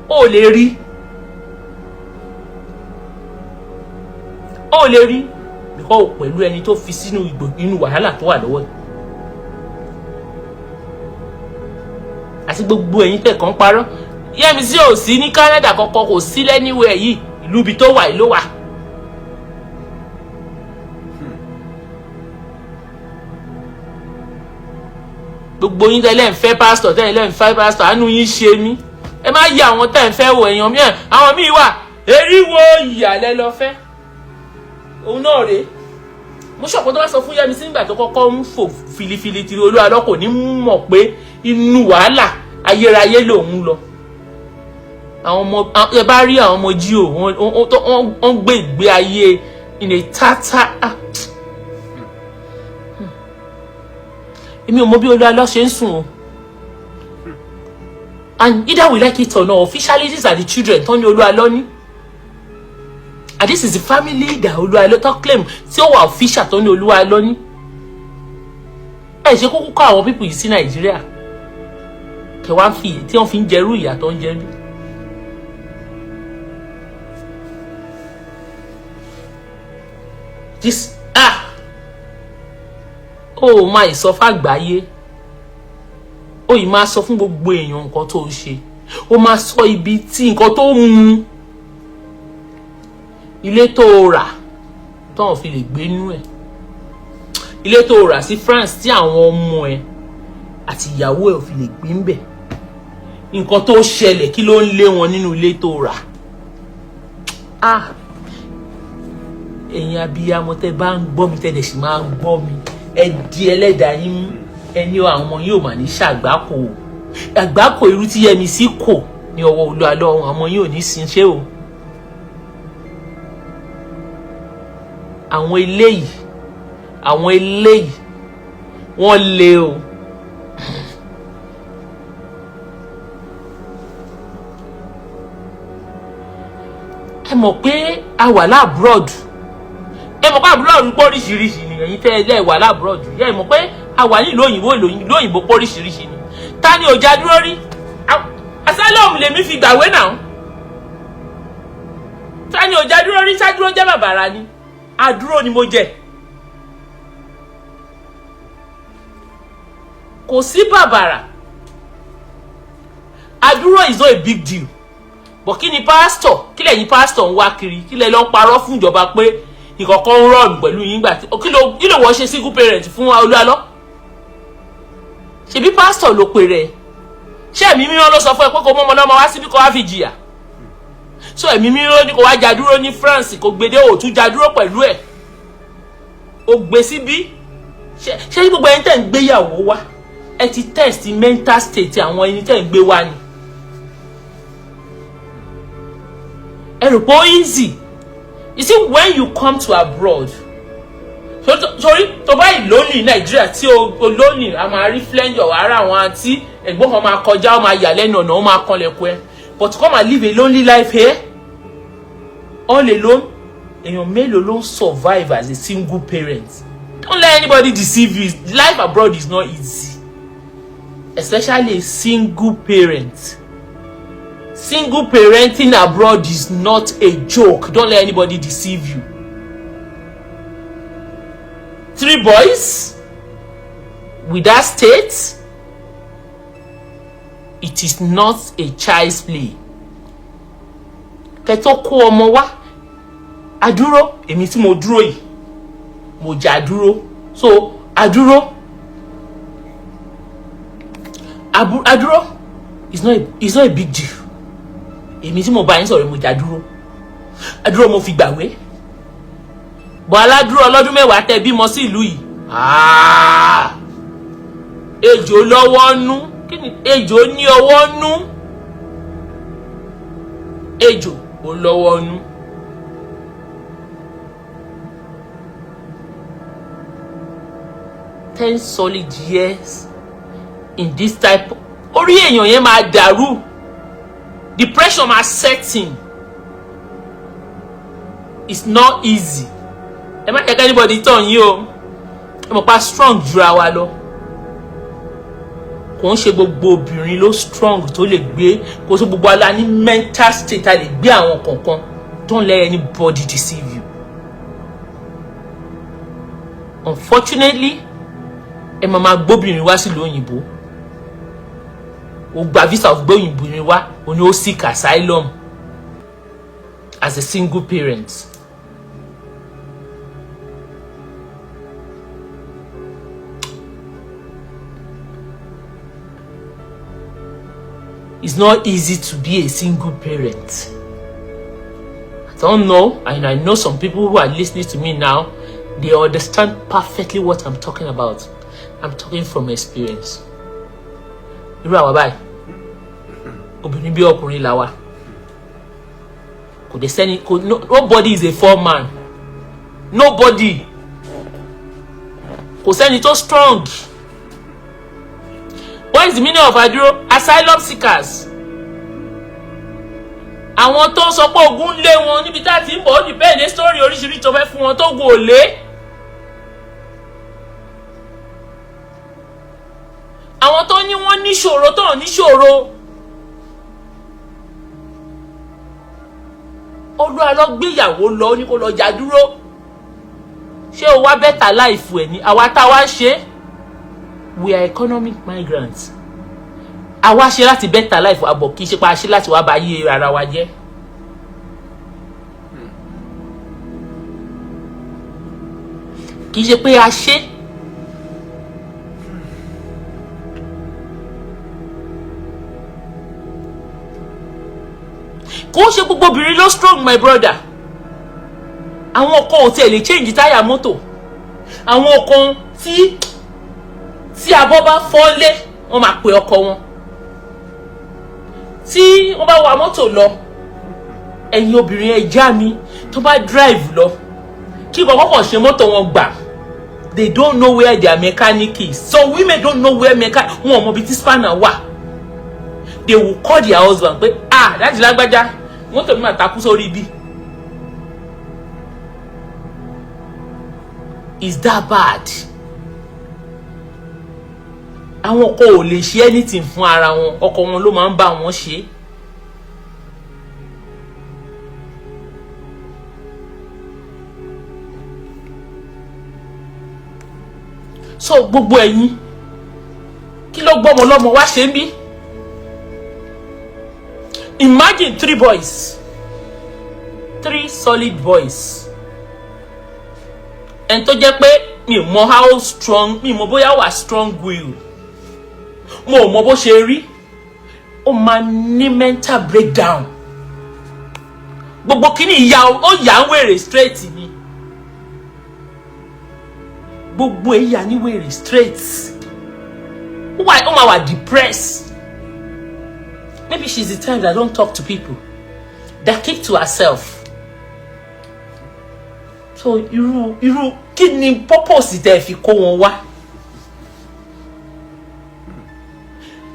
Ó lè rí, ó lè rí, because pẹ̀lú ẹni tó fi sínú ìgbò inú wàhálà tó wà lọ́wọ́ ẹ̀ àti gbogbo ẹ̀yin tẹ̀ kàn parọ́. Yẹ́misí ò sí ní Canada kankan, kò sí lẹ́níwẹ̀ẹ́ yìí. Ìlú ibi tó wà yìí ló wà. Gbogbo yín tẹ́lẹ̀ ń fẹ́ pásítọ̀, tẹ́lẹ̀ ń fẹ́ pásítọ̀, àánú yín ṣe mí. Ẹ má yí àwọn tẹ́ ń fẹ́ wò. Èèyàn mìíràn, àwọn míì wà, eriwo ìyàlẹ́ lọ fẹ́ òun náà rèé. Mo ṣọ̀pọ̀ tó bá sọ fún Yẹ́misí nígbà tó kọ́kọ́ ń fò filifili tiri Olúwa lọ, kò ní mọ̀ pé inú wàhálà ayérayé lòun lọ. Àwọn ọmọ ẹ bá rí, àwọn ọmọ jí o, wọ́n gbé ìgbé ayé in a tata. Ah, èmi ò mọ bí Olúwa lọ ṣe ń sùn o. And either we like it or not, officially these are the children tó ní Olúwa lọ ní, and this is the family that Olúwa lọ tó claim, tí ó wà official tó ní Olúwa lọ ní. Ẹ ṣe kúkú kọ́ àwọn people yìí sí Nàìjíríà, kẹ wá ń fi tí wọ́n fi ń jẹrú ìyà tó ń jẹrú. This, ah, ó máa sọ fàgbáyé, ó yìí máa sọ fún gbogbo èèyàn nǹkan tó ń ṣe, ó máa sọ ibi tí nǹkan tó ń mu, ilé tó rà tóun fi lè gbénú ẹ̀, ilé tó rà sí France tí àwọn ọmọ ẹ̀ àti ìyàwó ẹ̀ ò fi lè gbé ń bẹ̀, nǹkan tó ṣẹlẹ̀, kí ló ń lé wọn nínú ilé tó rà. Ah, ẹ̀yin abiyamọ tẹ́ bá ń gbọ́ mi, tẹ́ dẹ̀ sì máa ń gbọ́ mi, ẹ di ẹlẹ́dàá yín mú. Ẹni àwọn ọmọ yóò mà ní ṣàgbákò o, àgbákò irú tí Yẹ́misí kò ní ọwọ́ Olúwa lọ́wọ́. Àwọn ọmọ yóò ní sin ṣé o. Àwọn eléyìí, àwọn eléyìí, wọ́n lé o. Ẹ mọ̀ pé a wà l'abroad, ẹ mọ̀ pé abroad pọ̀ oríṣiríṣi ni. Ẹ̀yin tẹ́ ẹ lẹ́ wà l'abroad, ẹ mọ̀ pé a wà nílùú òyìnbó, ìlú òyìnbó pọ̀ oríṣiríṣi ni. Ta ni ò já dúró rí? Asylum lèmi fi gbàwé náà. Ta ni ò já dúró rí? Ṣáàdúró jẹ́ bàbàrà ni? Àdúró ni mo jẹ. Kò sí bàbàrà. Àdúró is not a big deal, but kí ni pásítọ̀, kí lẹ̀yin pásítọ̀ ń wá kiri? Kí lẹ lọ ń parọ́ fún ìjọba pé ìkọ̀kọ̀ ń rọrùn pẹ̀lú yín gbà tí kí ló wọ́n ṣe single parent fún Olúalọ́? Ṣebí pásítọ̀ ló pe rẹ̀. Ṣé Ẹ̀mí Mímọ́ ló sọ fún ẹ pé kó mọ́mọ́ lọ́mọ wá síbí kó wá fi jìyà? So Ẹ̀mí Mímọ́ ní kó wá já dúró ní France, kó gbede, òtún já dúró pẹ̀lú ẹ̀, ó gbé síbí. Ṣé gbogbo ẹni tẹ̀ ń gbéyàwó wá, ẹ ti test mental state àwọn ẹni tẹ̀ ń gbé wá ni? Ẹ rò pé ó easy. You see, when you come to abroad, torí tó bá ìlónì Nàìjíríà tí o lónìí, a máa rí flẹ́ńjọ̀ ara àwọn àǹtí ẹ̀gbọ́n kan máa kọjá, ó máa yà lẹ́nu ọ̀nà, ó máa kanlẹ̀kùn ẹ. But to come and live a lonely life here all alone, èèyàn mélòó ló ń survive as a single parent? Don't let anybody deceive you. Life abroad is not easy, especially a single parent. Single parenting abroad is not a joke. Don't let anybody deceive you. Three boys with that state, it is not a child's play. Kẹ́ tó kó ọmọ wá, adúró, èmi tí mo dúró yìí, mo jà dúró. So adúró, adúró is not a big deal. Èmi tí mo bá yín sọ̀rọ̀, mo jà dúró. Adúró mo fi gbàwé. Bọ̀ aládùúrò ọlọ́dún 10 tẹ bímọ sí ìlú yìí, ah, ejò lọ́wọ́ nú. Kí ni ejò ní ọwọ́ nú? Ejò ò lọ́wọ́ nú. 10 solid years in this type, orí èèyàn yẹn máa dàrú, depression máa set in. It's not easy. Ẹ má jẹ́ kí anybody tàn yín o. Ẹ mọ̀ pa strong jura wa lọ. Kò ń ṣe gbogbo obìnrin ló strong tó lè gbé. Kò sí gbogbo ala ní mental state a lè gbé àwọn kọ̀ọ̀kan. Don't let anybody deceive you. Unfortunately, ẹ máa máa gbóbìnrin wá sílùú òyìnbó, o gba visa of gbóyìnbó wá, o ní ó seek asylum as a single parent. It's not easy to be a single parent. I don't know, and I know some people who are listening to me now, they understand perfectly what I'm talking about. I'm talking from experience. Irú àwa báyìí, obìnrin bí ọkùnrin là wa. Kò dé sẹ́ni kò no, nobody is a foreman. Nobody. Kò sẹ́ni tó strong. What is the meaning of aduro? Asylum seekers. Àwọn tó ń sọ pé ogun ń lé wọn níbi tá a ti ń bọ̀, ó depend ní story oríṣiríṣi tó fẹ́ fún wọn tó gun ò lé. Àwọn tó ní wọ́n níṣòro tó ń níṣòro. Olúwa lọ gbéyàwó lọ ní kó lọ jà dúró. Ṣé o wá better life ẹ̀ ní? Àwa tá a wá ṣe, we are economic migrants. Àwa ṣe láti better life àbọ̀, kì í ṣe pa ṣe láti wá bá yé ara wa jẹ́. Kì í ṣe pé a ṣe. Kò ṣe gbogbo obìnrin ló strong, my brother. Àwọn kan ò tiẹ̀ lè change táyà mọ́tò. Àwọn kan tí abọ́ bá fọ́lé, wọ́n máa pe ọkọ wọn. Tí wọ́n bá wa mọ́tò lọ, ẹ̀yin obìnrin, ẹ já mi, tó bá drive lọ, kí kọ̀ọ̀kan kàn ṣe mọ́tò wọn gbà, they don't know where their mechanic is. Some women don't know where mechanic, wọn ò mọ ibi tí spanner wà. They will call their husband pé, "Ah, láti lágbájá, mọ́tò mi máa takú sórí ibi." Is that bad? Àwọn ọkọ ò lè ṣe anything fún ara wọn, ọkọ wọn ló máa ń bá wọn ṣe. So gbogbo ẹ̀yin, kí ló gbọ́mọ lọ́mọ wá ṣe ń bí? Imagine three boys, three solid boys. Ẹni tó jẹ́ pé mi ò mọ how strong, mi ò mọ bóyá wà strong will, mo ò mọ bó ṣe rí, ó máa ní mental breakdown. Gbogbo kíní ìyá ó yà ń wèrè straight ni. Gbogbo ìyá ní wèrè straight. Ó máa wà depressed. Maybe she's the type that don't talk to people, that keep to herself. So irú kí ni purpose tẹ́ fi kó wọn wá?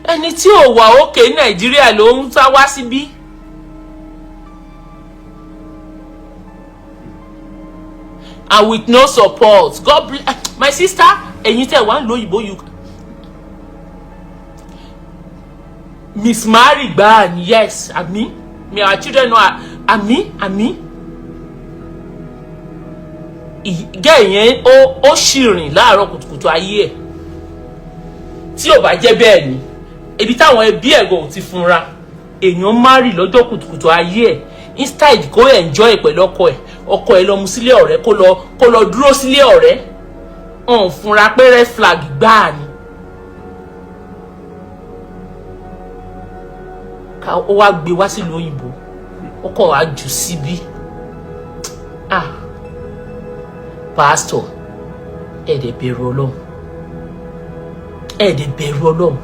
Ẹni tí ò wà òkè Nàìjíríà ló ń sá wá síbí. And with no support. God bless my sister. Ẹ̀yin tẹ́ wà ń lo òyìnbó, you mismarry gbáà ni. Yes, àmì may our children know. Àmì, àmì gẹ́ yẹn, ó ṣì rìn láàárọ̀ kùtùkùtù ayé ẹ̀. Tí ò bá jẹ́ bẹ́ẹ̀ ni, ibi táwọn ẹbí ẹ̀ gan ò ti funra. Èèyàn marry lọ́jọ́ kùtùkùtù ayé ẹ̀, instead kó enjoy pẹ̀lú ọkọ ẹ̀, ọkọ ẹ̀ lọ mú sílé ọ̀rẹ́, kó lọ dúró sílé ọ̀rẹ́. Ọ̀n funra pé red flag gbáà ni. Ká ó wá gbé wá sílùú òyìnbó, ó kọ̀ wá jù síbí. Ah, Pastor, ẹ dẹ̀ bẹ̀rù Ọlọ́run, ẹ dẹ̀ bẹ̀rù Ọlọ́run.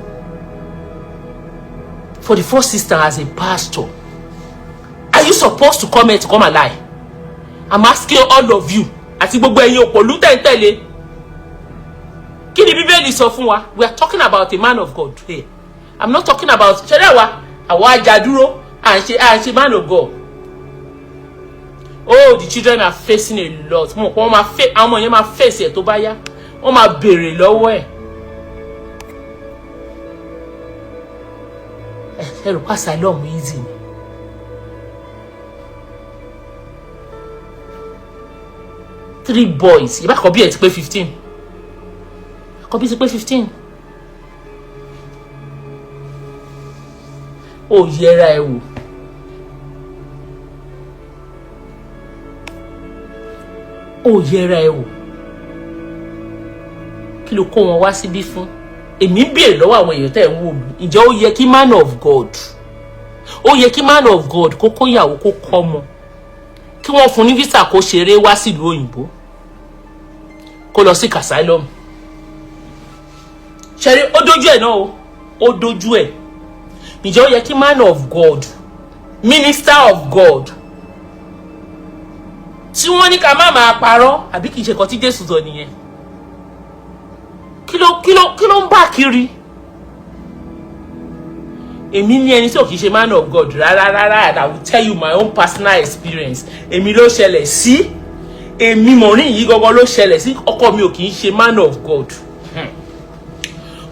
For the first sister, as a pastor, are you supposed to come here to come and lie? I'm asking all of you, àti gbogbo ẹ̀yin òpòlú tẹ̀ǹtẹ̀lé. Kí ni Bíbélì sọ fún wa? We are talking about a man of God here. I'm not talking about ṣẹlẹ̀ wa àwọn ajadúró à ń ṣe man of God. Oh, the children are facing a lot. Mo kọ́ wọ́n máa fẹ́, àwọn ọmọ yẹn máa face ẹ̀ tó bá yá, wọ́n máa béèrè lọ́wọ́ ẹ̀. Ẹ rò pé asylum easy ni? Three boys, ìbá àkọ́bí ẹ̀ ti pé 15, àkọ́bí ti pé 15. Ó yẹra ẹ wò. Ó yẹra ẹ wò. Kí ló kó wọn wá síbí fún? Èmi ń béèrè lọ́wọ́ àwọn èèyàn tẹ́ ẹ̀ ń wò mí, ǹjẹ́ ó yẹ kí man of God, ó yẹ kí man of God kó kóyàwó, kó kọ́ ọmọ, kí wọ́n fún ní visa, kó ṣeré wá sílùú òyìnbó, kó lọ sí asylum? Ṣeré ó dójú ẹ̀ náà o, ó dójú ẹ̀. Ǹjẹ́ ó yẹ kí man of God, minister of God, tí wọ́n ní ká má máa parọ́, àbí kì í ṣe kan tí Jésù sọ nìyẹn? Kí ló ń bá kiri? Èmi ní ẹni tí ò kì í ṣe man of God rárá rárá, and I will tell you my own personal experience. Èmi ló ṣẹlẹ̀ sí, èmi Maureen yìí gangan ló ṣẹlẹ̀ sí. Ọkọ mi ò kì í ṣe man of God,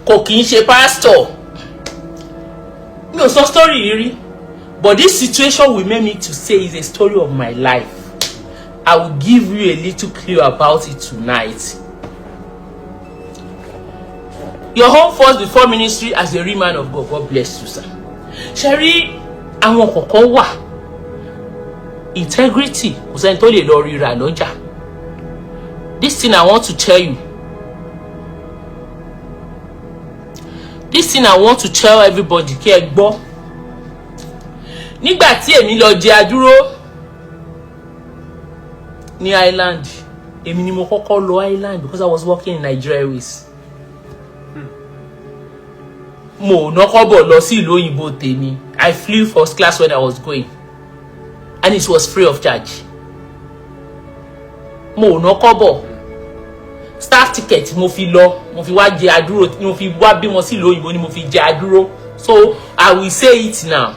kò kì í ṣe pastor. Mi ò sọ story yìí rí, but this situation will make me to say is a story of my life. I will give you a little clue about it tonight. Your home first before ministry. As a real man of God, God bless you, sir. Ṣe rí àwọn kọ̀ọ̀kan wà, integrity, kò sẹ́ni tó lè lọ ríra lọ́jà. This thing I want to tell you, this thing I want to tell everybody, kí ẹ gbọ́. Nígbà tí èmi lọ jẹ adúró ní Ireland, èmi ni mo kọ́kọ́ lọ Ireland because I was working in Nigeria Airways. Mo ò ná kọ́bọ̀ lọ sí ìlú òyìnbó tèmi. I flew first class when I was going and it was free of charge. Mo ò ná kọ́bọ̀. Staff ticket mo fi lọ, mo fi wá jẹ adúró, mo fi wá bímọ sí ìlú òyìnbó ni mo fi jẹ adúró. So I will say it now,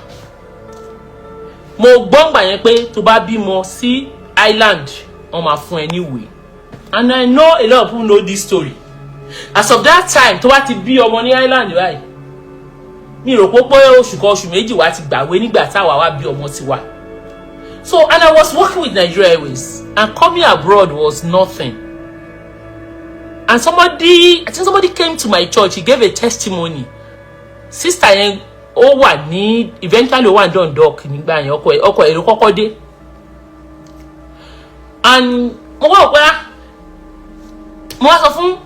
mo gbọ́ ngbà yẹn pé tó bá bímọ sí Ireland, wọ́n máa fún ẹ ní ìwé, and I know a lot of people know this story. As of that time, tó bá ti bí ọmọ ní Ireland báyìí, mi rò pé oṣù kan, oṣù méjì, wá ti gbàwé nígbà táwa wá bí ọmọ tiwa. So, and I was working with Nigeria Airways and coming abroad was nothing. And somebody, I think somebody came to my church, he gave a testimony. Sister yẹn, ó wà ní, eventually ó wà ní Dundalk nígbà yẹn. Ọkọ ẹ̀ ló kọ́kọ́ dé and mo wá pé, mo wá sọ fún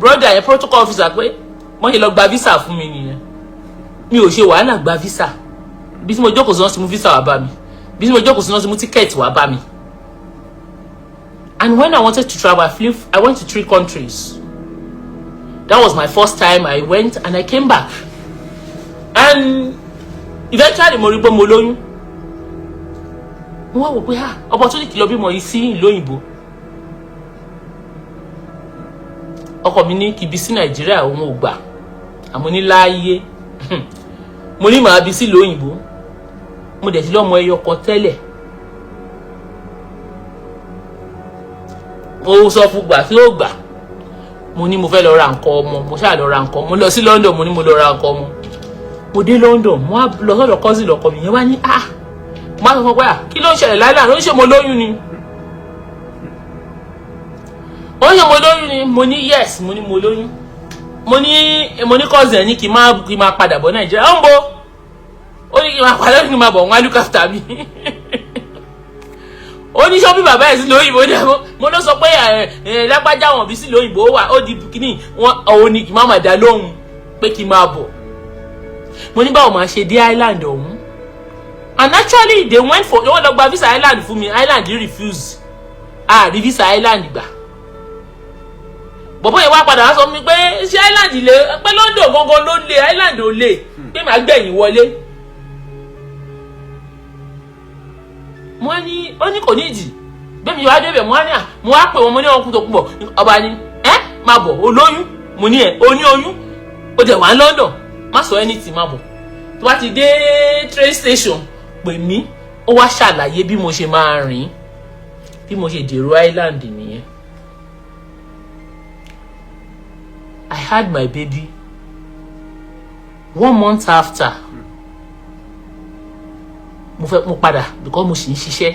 brother yẹn, protocol officer, pé wọ́n ṣe lọ gba visa fún mi nìyẹn. Mi ò ṣe wàhálà gba visa. Bí tí mo jókòó sí, wọ́n ti mú visa wá bá mi. Bí tí mo jókòó sí, wọ́n ti mú ticket wá bá mi. And when I wanted to travel, I flew. I went to three countries. That was my first time. I went and I came back and eventually mo rí pé mo lóyún. Mo wá wò pé, ah, opportunity lọ bímọ yìí sí ìlú òyìnbó. Ọkọ mi ní kí bí sí Nàìjíríà, òun ò gbà. Àmọ́ ní láàyè, mo ní màá bí sílùú òyìnbó. Mo dẹ̀ ti lọ́mọ ẹyọ kan tẹ́lẹ̀. Mo sọ fún gbà tí ó gbà. Mo ní mo fẹ́ lọ ra nǹkan ọmọ. Mo ṣáà lọ ra nǹkan. Mo lọ sí London, mo ní mo lọ ra nǹkan ọmọ. Mo dé London, mo wá lọ sọ́dọ̀ cousin ọkọ mi yẹn, wá ní, ah, mo á sọ fún pé, ah, kí ló ń ṣẹlẹ̀ láìláà? Ló ń ṣe mo lóyún ni, ó ń ṣe mo lóyún ni. Mo ní yes, mo ní mo lóyún. Mo ní cousin ẹ̀ ní kí n má padà bọ̀ Nàìjíríà. Ó ń bo, ó ní kí n máa padà, kí n máa bọ̀, wọ́n á look after mi. Ó ní sọ́bí bàbá ẹ̀ sí lóyìnbó ní àwọn. Mo ló sọ pé ẹ ẹ lágbájá wọn bí sí lóyìnbó wà, ó di kíní wọn. Òun ni kí n má má dá lóhùn pé kí n máa bọ̀. Mo ní báwo máa ṣe dé Ireland ọ̀hún? And actually they went for, wọ́n lọ gba visa Ireland fún mi. Ireland refuse. Àrí visa Ireland gbà. Bọ̀bọ́ yẹn wá padà wá sọ fún mi pé ṣé Ireland lè pé London gangan ló lè, Ireland ò lè, pé màá gbẹ̀yìn wọlé. Mo ní ó ní kò ní ìdì bẹ́ẹ̀ mi wá débẹ̀. Mo wá ní à, mo wá pè wọ́n, mo ní wọn kú tó kú bọ̀. Ọba ni ẹ́ máa bọ̀, olóyún. Mo ní ẹ̀ o ní oyún, o dẹ̀ wá ní London, má sọ anything, má bọ̀. Tó bá ti dé train station, pè mí. Ó wá ṣàlàyé bí mo ṣe máa rìn, bí mo ṣe dèrò Ireland nìyẹn. I had my baby one month after. Mo fẹ́ mo padà because mo sì ń ṣiṣẹ́.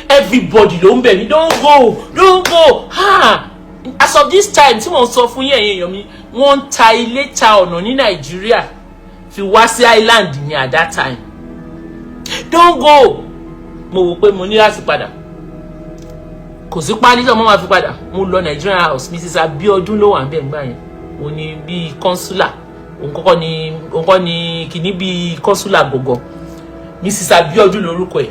Everybody ló ń bẹ̀ mí, "Don't go, don't go." Ha, as of this time tí mo ń sọ fún yín, ẹ̀yin èèyàn mi, wọ́n ń ta ilé, ta ọ̀nà ní Nàìjíríà fi wá sí Ireland ní at that time. "Don't go." Mo wò pé mo ní láti padà, kò sí páálí tí ọmọ máa fi padà. Mo lọ Nigerian House, Mrs Abiodun ló wà ń bẹ̀ ńgbà yẹn. Òun ni bíi consular, òun kọ́kọ́ ni, òun kọ́ ni kìíní bíi consular gọ̀gọ̀. Mrs Abiodun lórúkọ ẹ̀.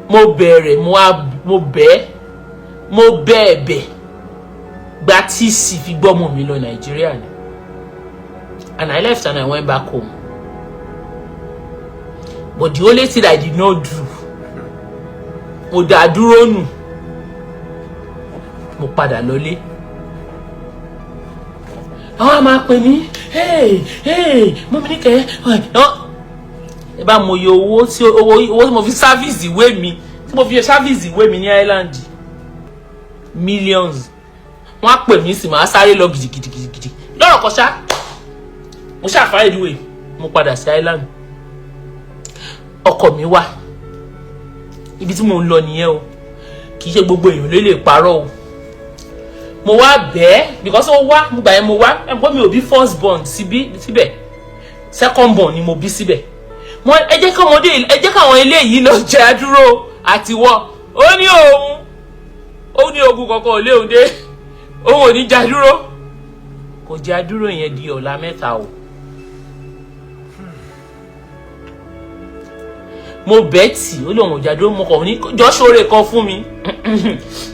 Mo bẹ̀rẹ̀, mo wá, mo bẹ́ẹ̀, mo bẹ́ẹ̀ bẹ̀ gba tíìsì fi gbọ́mọ mi lọ Nàìjíríà ni. And I left and I went back home. But the only thing I did not do, mo dá dúró nù, mo padà lọlé. Àwọn a máa pè mí, "Hey, hey, mummy Níkẹ́." Ẹ bá mo yẹ owó tí owó tí mo fi service ìwé mi, tí mo fi service ìwé mi ní Ireland, millions. Wọ́n á pè mí sí, màá sáré lọ gidigidigidi. Lọ́rọ̀ kan ṣá, mo ṣàfáà ìdíwèé, mo padà sí Ireland. Ọkọ mi wà ibi tí mo ń lọ nìyẹn o. Kì í ṣe gbogbo èèyàn ló lè parọ́ o. Mo wá bẹ́ẹ̀ because ó wá, mo gbà yẹn, mo wá ẹ pé mi ò bí first born síbí síbẹ̀, second born ni mo bí síbẹ̀. Mo ẹ jẹ́ káwọn ẹ jẹ́ káwọn eléyìí lọ jẹ́ àdúró àtiwọ́. Ó ní òun, ó ní ogun kankan ò léwu dé, òun ò ní já dúró. Kò já dúró yẹn di ọ̀la mẹ́ta o. Mo bẹ́ẹ̀ tì, ó lóun ò já dúró. Mo kàn ní jọ́ sóore kan fún mi.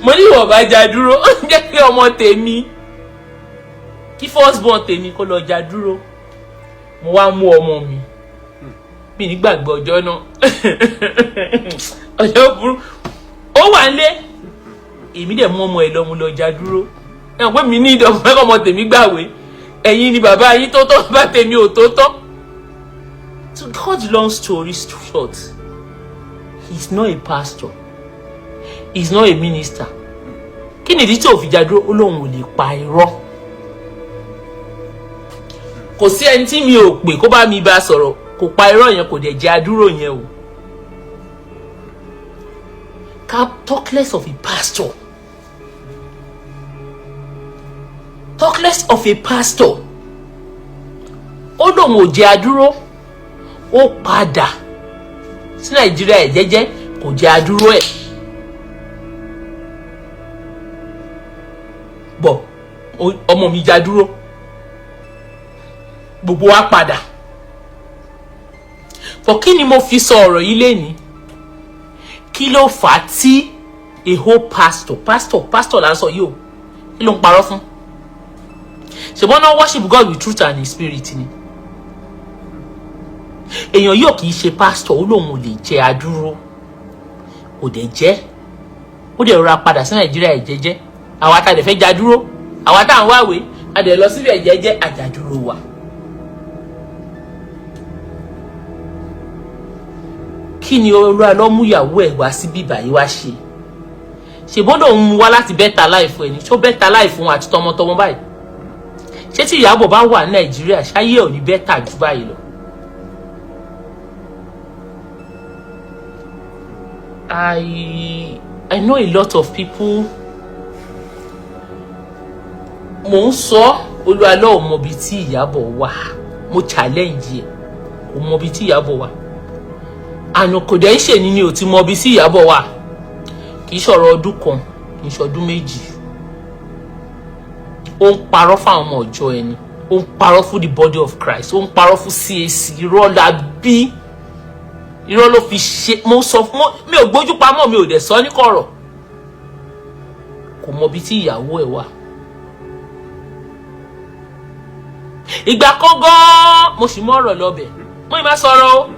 Mo ní ìwọ̀n bá já dúró, jẹ́ kí ọmọ tèmi, kí first born tèmi kó lọ já dúró. Mo wá mú ọmọ mi. Mi nígbàgbọ́ ọjọ́ náà, ọjọ́ burú. Ó wà nílé, èmi dẹ̀ mú ọmọ ẹ̀ lọ, mo lọ já dúró. Ẹ mọ̀ pé mi ní ìdọ̀fẹ́ kọ́ ọmọ tèmi gbàwé. Ẹ̀yin ni bàbá yín tó tọ́, bàbá tèmi ò tó tọ́. To cut long story short, he's not a pastor, he's not a minister. Kí nìdí tí ò fi já dúró? Ó lóun ò lè pa irọ́. Kò sí ẹni tí mi ò pè kó bá mi bá sọ̀rọ̀, kò pa irọ́ yẹn, kò dẹ̀ jẹ́ àdúró yẹn o. Ká talk less of a pastor, talk less of a pastor. Ó lóun ò jẹ́ àdúró, ó padà sí Nàìjíríà ẹ̀ jẹ́jẹ́, kò jẹ́ àdúró ẹ̀. Bọ̀ ọmọ mi já dúró, gbogbo wa padà. Bọ̀ kí ni mo fi sọ ọ̀rọ̀ yìí lénìí? Kí ló fà á tí a whole pastor, pastor, pastor là ń sọ yìí o, kí ló ń parọ́ fún? Ṣùgbọ́n náà worship God with truth and in spirit ni. Èèyàn yóò kì í ṣe pastor, ó lóun ò lè jẹ adúró, kò dẹ̀ jẹ́, ó dẹ̀ rọra padà sí Nàìjíríà ẹ̀ jẹ́jẹ́. Àwa tá a dẹ̀ fẹ́ já dúró, àwa tá à ń wáwé, a dẹ̀ lọ síbẹ̀ jẹ́jẹ́, àjàdúró wa. Kí ni Olúwa lọ mú ìyàwó ẹ̀ wá síbí báyìí wá ṣe? Ṣèbọ́n lòun mú wá láti better life ẹni tó better life fún àti tọmọtọmọ báyìí. Ṣé tí Ìyábọ̀ bá wà ní Nàìjíríà, ṣáyé ò ní better jù báyìí lọ? I know a lot of people. Mo ń sọ, Olúwa ló mọ ibi tí Ìyábọ̀ wà. Mo challenge ẹ̀, kò mọ ibi tí Ìyábọ̀ wà. Àná kò dẹ̀ ń ṣèní ni ò ti mọ ibi tí Ìyábọ̀ wà. Kì í ṣọ̀rọ̀ ọdún kan, kì í ṣọdún méjì. Ó ń parọ́ fáwọn ọmọ ọjọ́ ẹni, ó ń parọ́ fún the body of Christ, ó ń parọ́ fún CAC. Irọ́ la bí. Irọ́ ló fi ṣe. Mo sọ fún, mi ò gbójú pamọ́, mi ò dẹ̀ sọ ní kọ̀rọ̀. Kò mọ ibi tí ìyàwó ẹ̀ wà. Ìgbà kan gan-an mo sì mú ọ̀rọ̀ lọ́bẹ̀, mo ì má sọ̀rọ̀ o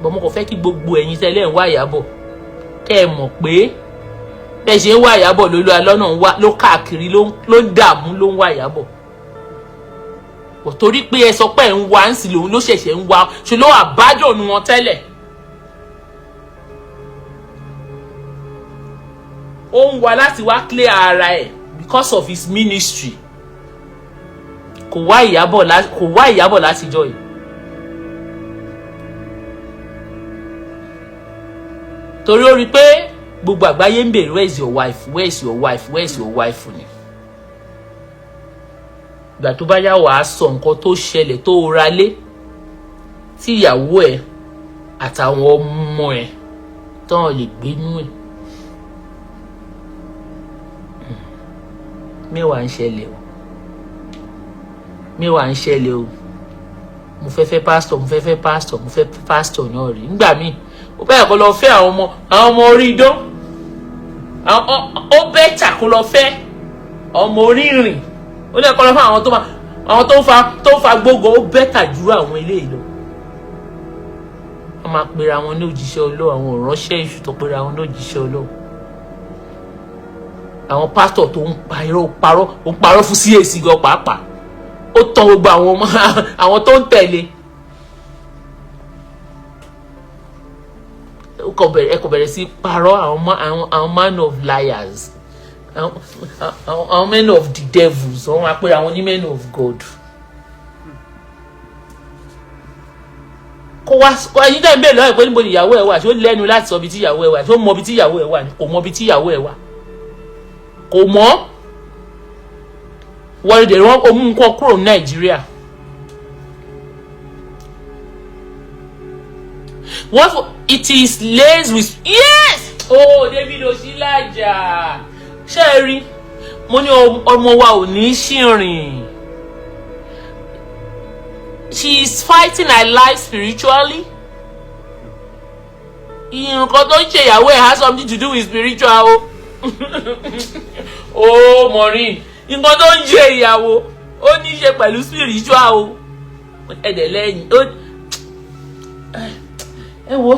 bọ̀. Mo kàn fẹ́ kí gbogbo ẹ̀yin tẹ́lẹ̀ ń wá Ìyábọ̀ kẹ́ ẹ mọ̀ pé bẹ́ẹ̀ ṣe ń wá Ìyábọ̀ lólu alọ́nà ń wá ló káàkiri, ló ń dààmú, ló ń wá Ìyábọ̀ bọ̀, torí pé ẹ sọ pé ẹ̀ ń wá ń sì lòun ló ṣẹ̀ṣẹ̀ ń wá ṣe ló àbájọ̀nù wọn tẹ́lẹ̀. Ó ń wá láti wá clear ara ẹ̀ because of his ministry. Kò wá Ìyábọ̀ látijọ́ yìí, torí ó rí i pé gbogbo àgbáyé ń bèrè, "Where is your wife? Where is your wife? Where is your wife?" Ni ìgbà tó bá yá, wàá sọ nǹkan tó ṣẹlẹ̀ tó ra lé tí ìyàwó ẹ̀ àtàwọn ọmọ ẹ̀ tán lè gbénú ẹ̀. Mẹ́wàá ń ṣẹlẹ̀ o, mẹ́wàá ń ṣẹlẹ̀ o. Mo fẹ́ fẹ́ pásítọ̀, mo fẹ́ fẹ́ pásítọ̀, mo fẹ́ pásítọ̀ náà rí. Nígbà míì, ó bẹ́ẹ̀ kó lọ fẹ́ àwọn ọmọ orí idán, ó better kó lọ fẹ́ ọmọ orí ìrìn, ó lè kó lọ fẹ́ àwọn tó máa àwọn tó ń fa gbógo. Ó better ju àwọn eléyìí lọ. Wọ́n máa pera wọn ní òjíṣẹ́ Ọlọ́run, àwọn ìránṣẹ́ èṣù tó pera wọn ní òjíṣẹ́ Ọlọ́run, àwọn pásítọ̀ tó ń pa irọ́, parọ́, ó ń parọ́ fún CAC gan pàápàá, ó tàn gbogbo àwọn ọmọ àwọn tó ń tẹ̀lé. Ẹ kò bẹ̀rẹ̀ sí parọ́. Àwọn man of liars, àwọn men of the devils, wọ́n máa pera àwọn ní men of God. Kó wá ẹyin tẹ́ ń bèèrè lọ́wọ́ ẹ̀ pé níbo ni ìyàwó ẹ̀ wà, ṣé ó lẹ́nu láti sọ ibi tí ìyàwó ẹ̀ wà? Ṣé ó mọ ibi tí ìyàwó ẹ̀ wà? Kò mọ ibi tí ìyàwó ẹ̀ wà, kò mọ̀. Wọ́n lè wọ́n ó mú nǹkan kúrò ní Nàìjíríà. What it is laced with, yes. Oh, David Oshilaja, ṣé ẹ rí? Mo ní ọmọ wa ò ní ṣìrìn. She is fighting her life spiritually. Nǹkan tó ń ṣe ìyàwó ẹ̀ has something to do with spiritual o. Oh, Maureen, nǹkan tó ń ṣe ìyàwó ó ní í ṣe pẹ̀lú spiritual o. Ẹ̀dẹ̀ lẹ́yìn ó, ẹ wo,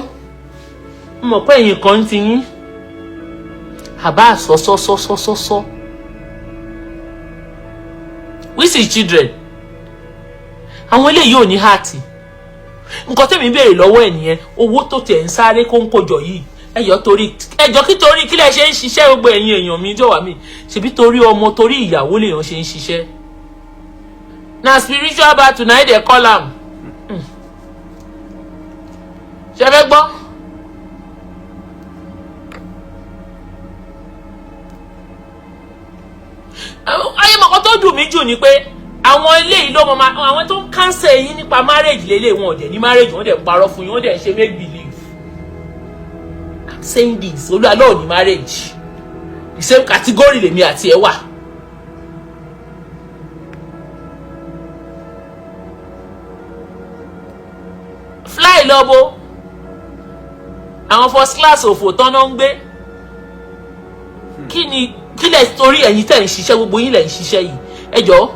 mo mọ̀ pé ẹ̀yin kan ti yín àbá sọ́sọ́sọ́sọ́sọ́ we see children. Àwọn eléyìí ò ní heart. Nǹkan tẹ̀mí béèrè lọ́wọ́ ẹ̀ nìyẹn. Owó tó tẹ̀ ń sáré kó ń kójọ yìí, ẹjọ́, torí ẹjọ́, kí torí kí lẹ ṣe ń ṣiṣẹ́? Gbogbo ẹ̀yin èèyàn mi jọ̀wọ́ mi, ṣebí torí ọmọ, torí ìyàwó lèèyàn ṣe ń ṣiṣẹ́. Na spiritual battle na dey call am. Ṣe fẹ́ gbọ́? Ayé mọ̀kàn tó dùn mí jù ni pé àwọn eléyìí ló mọ àwọn tó ń counsel yín nípa marriage lélẹ̀. Wọn ò dẹ̀ ní marriage, wọ́n dẹ̀ parọ́ fún yín, wọ́n dẹ̀ ṣe make believe. I'm saying this, olúwa lóò ní marriage, the same category lèmi àti ẹ wà. Fly lọ bo àwọn first class òfò tán náà ń gbé. Kí ni kí lẹ torí ẹ̀yin tẹ̀ ń ṣiṣẹ́? Gbogbo yín lẹ̀ ń ṣiṣẹ́ yìí. Ẹ jọ̀ọ́,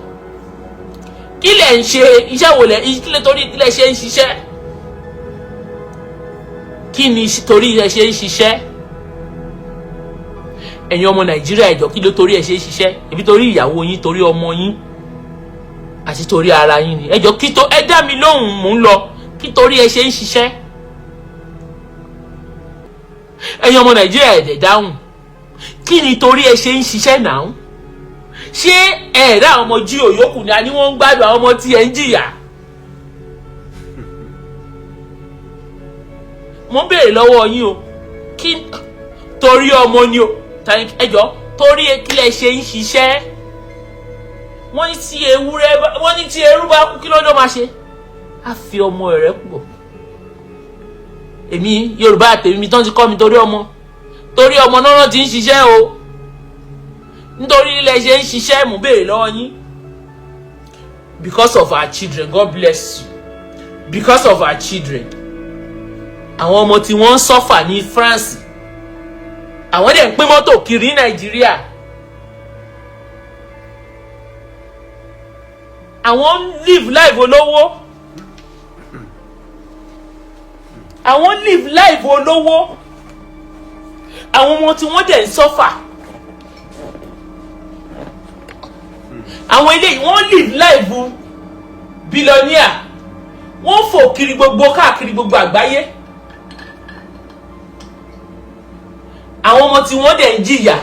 kí lẹ̀ ń ṣe? Iṣẹ́ wo lẹ̀ kí lẹ torí kí lẹ ṣe ń ṣiṣẹ́? Kí ni torí ẹ ṣe ń ṣiṣẹ́? Ẹ̀yin ọmọ Nàìjíríà, ẹ jọ̀ọ́, kí ló torí ẹ ṣe ń ṣiṣẹ́? Ẹbí torí ìyàwó yín, torí ọmọ yín àti torí ara yín ni. Ẹ jọ̀ọ́, kí tó ẹ dá mi lóhùn, mò ń lọ. Kí torí ẹ ṣe ń ṣiṣẹ́? Ẹ̀yin ọmọ Nàìjíríà, ẹ dẹ̀ dáhùn. Kí ni torí ẹ ṣe ń ṣiṣẹ́ náà? Ṣé ẹ̀ẹ́dá àwọn ọmọ jí òyòkù ni a ní wọ́n ń gbádùn, àwọn ọmọ tí ẹ ń jìyà? Mo ń béèrè lọ́wọ́ yín o. Kí torí ọmọ ni o. Ẹ jọ, torí kí lẹ ṣe ń ṣiṣẹ́? Wọ́n ní tí ewúrẹ́, wọ́n ní tí ẹrú bá kú, kí ló dé máa ṣe? Á fi ọmọ rẹ̀ pọ̀. Èmi Yorùbá àtẹ̀mí mi tán ti kọ́ mi, torí ọmọ, torí ọmọ náà ti ń ṣiṣẹ́ o. Nítorí ilẹ̀ ṣe ń ṣiṣẹ́, mò ń béèrè lọ́wọ́ yín. Because of our children. God bless you. Because of our children. Àwọn ọmọ tí wọ́n ń suffer ní France, àwọn dẹ̀ ń pín mọ́tò kiri ní Nàìjíríà. Àwọn ń live life olówó, àwọn ń live life olówó. Àwọn ọmọ tí wọ́n dẹ̀ ń suffer. Àwọn eléyìí, wọ́n live life billionaire, wọ́n fò kiri gbogbo káàkiri gbogbo àgbáyé. Àwọn ọmọ tí wọ́n dẹ̀ ń jìyà,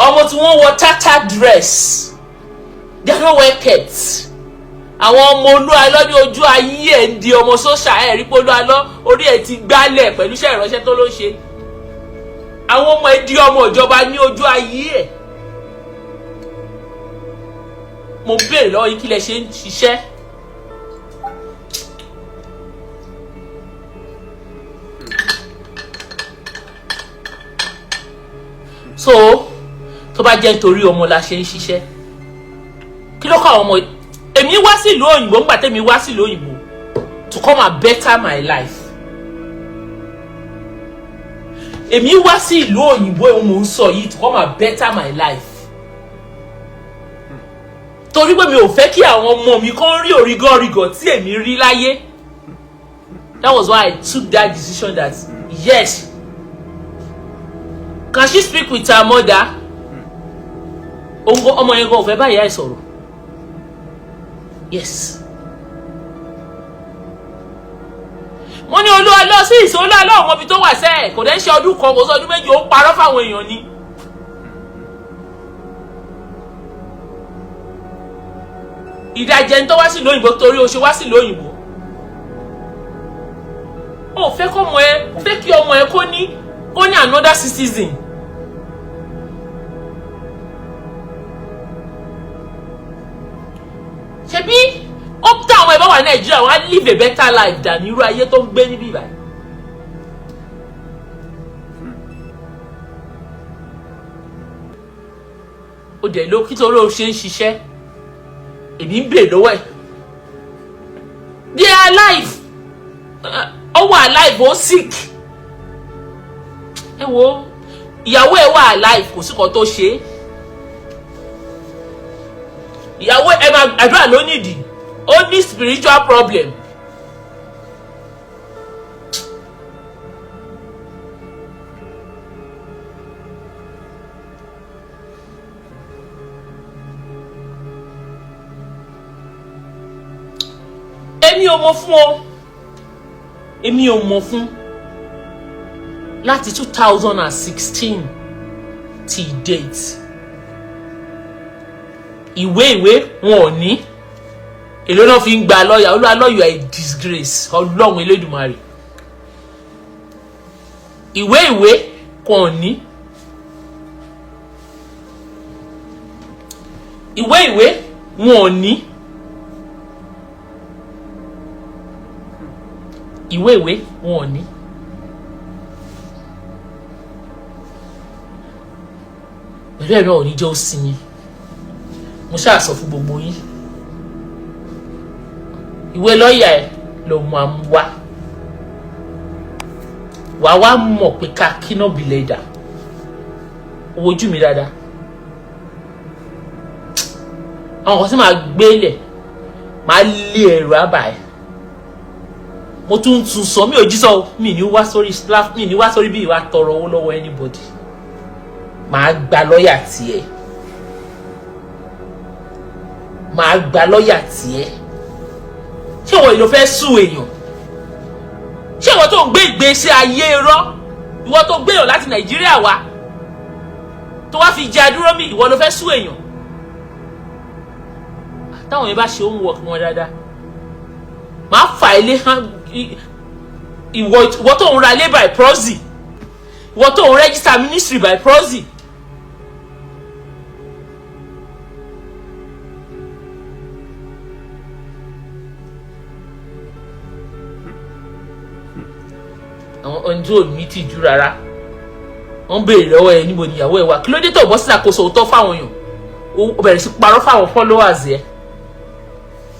ọmọ tí wọ́n wọ tattered dress, they are not well kept. Àwọn ọmọ Olúalọ́ ní ojú ayé ẹ̀ ń di ọmọ sóṣà. Ẹ̀ rí pé Olúalọ́ orí ẹ̀ ti gbálẹ̀ pẹ̀lú iṣẹ́ ìránṣẹ́ tó ló ń ṣe. Àwọn ọmọ ẹ̀ di ọmọ ìjọba ní ojú ayé ẹ̀. Mo béèrè lọ́wọ́ yín, kí lẹ ṣe ń ṣiṣẹ́? So tó bá jẹ́ nítorí ọmọ la ṣe ń ṣiṣẹ́, kí ló kọ́ àwọn ọmọ? Èmi wá sí ìlú òyìnbó, ńgbà tẹ́mi wá sí ìlú òyìnbó to come and better my life. Èmi wá sí ìlú òyìnbó, òun mò ń sọ yìí, to come and better my life, torí pé mi ò fẹ́ kí àwọn ọmọ mi kàn rí òrígọ́rígọ̀ tí èmi rí láyé. That was why I took that decision that yes, can she speak with her mother? Ọmọ yẹn gan ò fẹ́ bá ìyá ẹ̀ sọ̀rọ̀. Yes, wọ́n ní Olúwa sí ìṣó Olúwa ọmọ ibi tó wà sẹ́ẹ̀. Kò dẹ́ ṣe ọdún kan, kò sọ ọdún 2, ó ń parọ́ fáwọn èèyàn ni. Ìdajì ẹni tó wá sílùú òyìnbó, torí o ṣe wá sílùú òyìnbó, ó fẹ́ kọ́ ọmọ ẹ, ó fẹ́ kí ọmọ ẹ kó ní another citizen. Ṣebí ó tá àwọn ẹ bá wà Nàìjíríà, wọn á live a better life than irú ayé tó ń gbé níbí báyìí. Ó dẹ̀ ló kí torí o ṣe ń ṣiṣẹ́. Èmi ń bèèrè lọ́wọ́ ẹ̀, they are alive, ó wà alive, ó sick. Ẹ wo, ìyàwó ẹ wà alive, kò sí kan tó ṣe é. Ìyàwó ẹ máa àdúrà ló nídìí, ó ní spiritual problem. Èmi ò mọ̀ fún ọ, èmi ò mọ̀ fún láti 2016 till date. Ìwé wọn ò ní. Èló náà fi ń gba lọ́ọ̀yà? Olúwa, lọ́ọ̀yà, a disgrace. Ọlọ́run Elédùmarè, ìwé kò ní, ìwé wọn ò ní, ìwé wọn ò ní. Pẹ̀lú ẹ̀rọ òní jẹ́ ó sinmi. Mo ṣáà sọ fún gbogbo yín, ìwé lọ́ọ̀yà ẹ̀ ló máa mú wá, wàá wá mọ̀ pé ká kíná bìlẹ̀ dà owó ojú mi dáadáa. Àwọn kan tí màá gbé lẹ̀, màá lé ẹ̀rọ àbà ẹ̀. Mo tún tún sọ, mi ò jí sọ, mi ní wá sórí, mi ní wá sórí bí ìwà tọrọ owó lọ́wọ́ anybody. Màá gba lọ́ọ̀yà tiẹ̀, màá gba lọ́ọ̀yà tiẹ̀. Ṣé ìwọ ìlò fẹ́ sùn èèyàn? Ṣé ìwọ tó ń gbé ìgbésí ayé irọ́, ìwọ tó gbéyàn láti Nàìjíríà wá, tó wá fi jẹ adúró mi, ìwọ ló fẹ́ sùn èèyàn? Táwọn yẹn bá ṣe homework wọn dáadáa, màá fà ilé hàn. Ìwọ tó ń ra ilé by proxy, ìwọ tó ń register ministry by proxy. Àwọn ohun tí ò ní tìjú rárá, wọ́n béèrè lọ́wọ́ ẹ, níbo níyàwó ẹ wà? Kí ló dé tó bọ́ síta kó sòótọ́ fáwọn èèyàn? Ó bẹ̀rẹ̀ sí parọ́ fáwọn followers ẹ.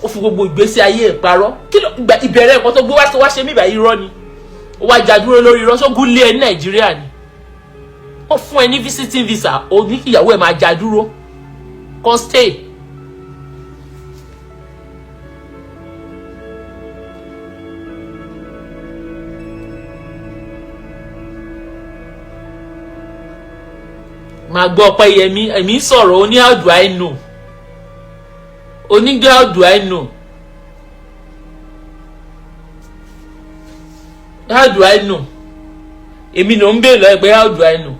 Ó fi gbogbo ìgbésí ayé ẹ̀ parọ́. Kí ló ìbẹ̀rẹ̀ nǹkan tó gbé wá tó wá ṣe mí ìbàyí? Irọ́ ni. Ó wá jà dúró lórí irọ́. Ṣógun lé ẹ ní Nàìjíríà ni wọ́n fún ẹ ní visiting visa, ó ní kí ìyàwó ẹ̀ máa jà dúró kan stay. Máa gbọ́ Ọpẹ́yẹmí, èmi ń sọ̀rọ̀, ó ní, "How do I know?" Onígbé, "How do I know? How do I know?" Èmi ló ń béèrè lọ́wọ́ pé, "How do I know?"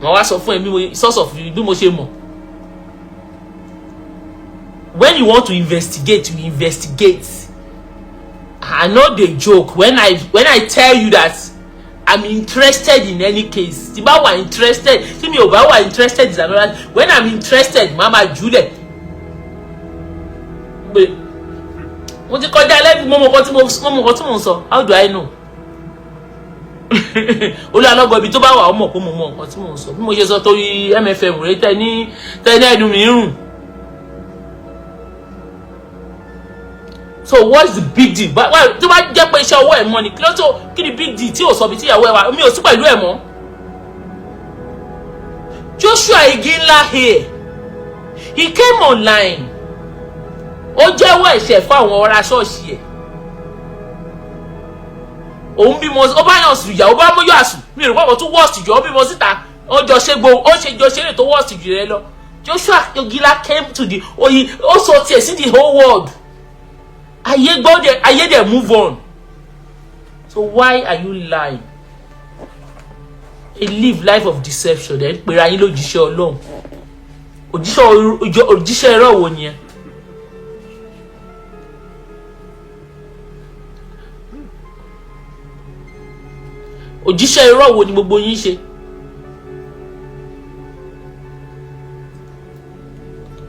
Wọ́n wá sọ fún ẹ bí mo source of bí mo ṣe mọ̀. When you want to investigate, you investigate. I no dey joke when I tell you that I'm interested in any case. Tí bá wà interested, tí mi ò bá wà interested is another. When I'm interested, màá ma jùlẹ̀ pé mo ti kọjá lẹ́bi. Mo mọ nǹkan tí mo ń sọ. How do I know? Olú alọ́gọ̀ ibi tó bá wà, ó mọ̀ pé mo mọ nǹkan tí mo ń sọ. Bí mo ṣe sọ torí MFM rẹ tẹ ní tẹ ní ẹnu mi rùn. So what's the big deal? Tó bá jẹ́ pé iṣẹ́ ọwọ́ ẹ̀ mọ́ ni, kí ló tó, kí ni big deal tí ò sọ bí tíyàwó ẹ̀ wà? Mi ò sí pẹ̀lú ẹ̀ mọ́. Joshua Iginla here, he came online, ó jẹ́wọ́ ẹ̀ṣẹ̀ fún àwọn ará ṣọ́ọ̀ṣì ẹ̀. Òun bímọ, ó bá yàn sùn, ìyàwó bá mú yọ àsùn. Mi ò rò pé àwọn tún worst jù. Ó bímọ síta, ó jọ ṣe gbó, ó ṣe jọ ṣeré tó worst jù rẹ lọ. Joshua Iginla came to the oyi, ó sọ tiẹ̀ sí the whole world. Ayé gbọ́ dẹ̀, ayé dẹ̀ move on. So why are you lying? A live life of deception. Ẹ̀ ń pera yín lójíṣẹ́ Ọlọ́run. Òjíṣẹ́ irọ́ wo ni ẹ? Òjíṣẹ́ irọ́ wo ni gbogbo yín ṣe?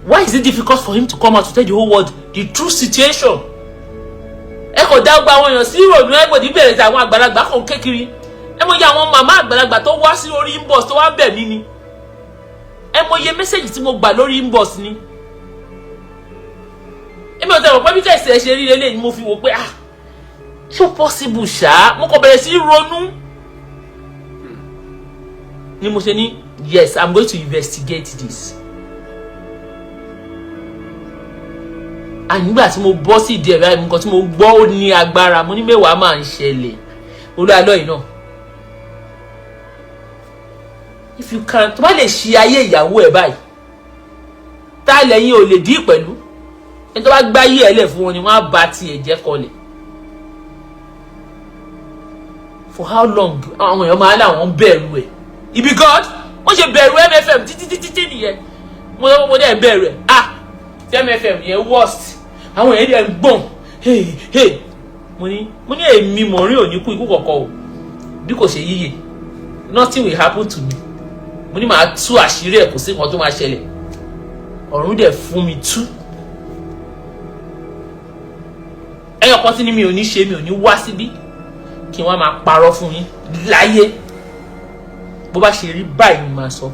Why is it difficult for him to come out to tell the whole world the true situation? Ẹ kò dá gba àwọn èèyàn sí ìrònú. Ẹ kò ní bẹ̀rẹ̀ sí àwọn àgbàlagbà kan kékeré. Ẹ mọ iye àwọn màmá àgbàlagbà tó wá sí orí inbox tó wá bẹ̀ mí ni. Ẹ mọ iye message tí mo gbà lórí inbox ni. Èmi ò tẹ̀wọ̀ pé bí tẹ̀sí ẹ ṣe rí lélẹ̀ ni mo fi wò pé, ah, ṣó possible ṣá? Mo kàn bẹ̀rẹ̀ sí í ronú ni mo ṣe ní, yes, I'm going to investigate this. And nígbà tí mo bọ́ sí ìdí ẹ̀rọ, nǹkan tí mo gbọ́, ó ní agbára. Mo ní mẹ́wàá máa ń ṣẹlẹ̀. Olúwa yìí náà, if you can, tó bá lè ṣe ayé ìyàwó ẹ̀ báyìí, tá a lẹ́yìn ò lè dí pẹ̀lú ẹni tó bá gbáyé ẹ̀ lẹ̀ fún wọn ni wọ́n á ba tiẹ̀ jẹ́ kọlẹ̀. For how long àwọn èèyàn máa láwọn bẹ̀rù ẹ̀? Ibi God wọ́n ṣe bẹ̀rù MFM títí títí títí nìyẹn. Mo dẹ̀ bẹ̀rù ẹ̀. Ah, tí MFM yẹn worst, àwọn èèyàn dẹ̀ ń gbọ̀n. Hey hey, mo ní èmi mọ̀rí ò ní kú ikú kọ̀ọ̀kan o, bí kò ṣe yíyè. Nothing will happen to me. Mo ní màá tú àṣírí ẹ̀, kò sí nǹkan tó máa ṣẹlẹ̀. Ọ̀run dẹ̀ fún mi tú. Ẹyọ kan tí ni mi ò ní ṣe, mi ò ní wá síbí kí wọ́n máa parọ́ fún yín láyé. Bó bá ṣe rí báyìí ni màá sọ.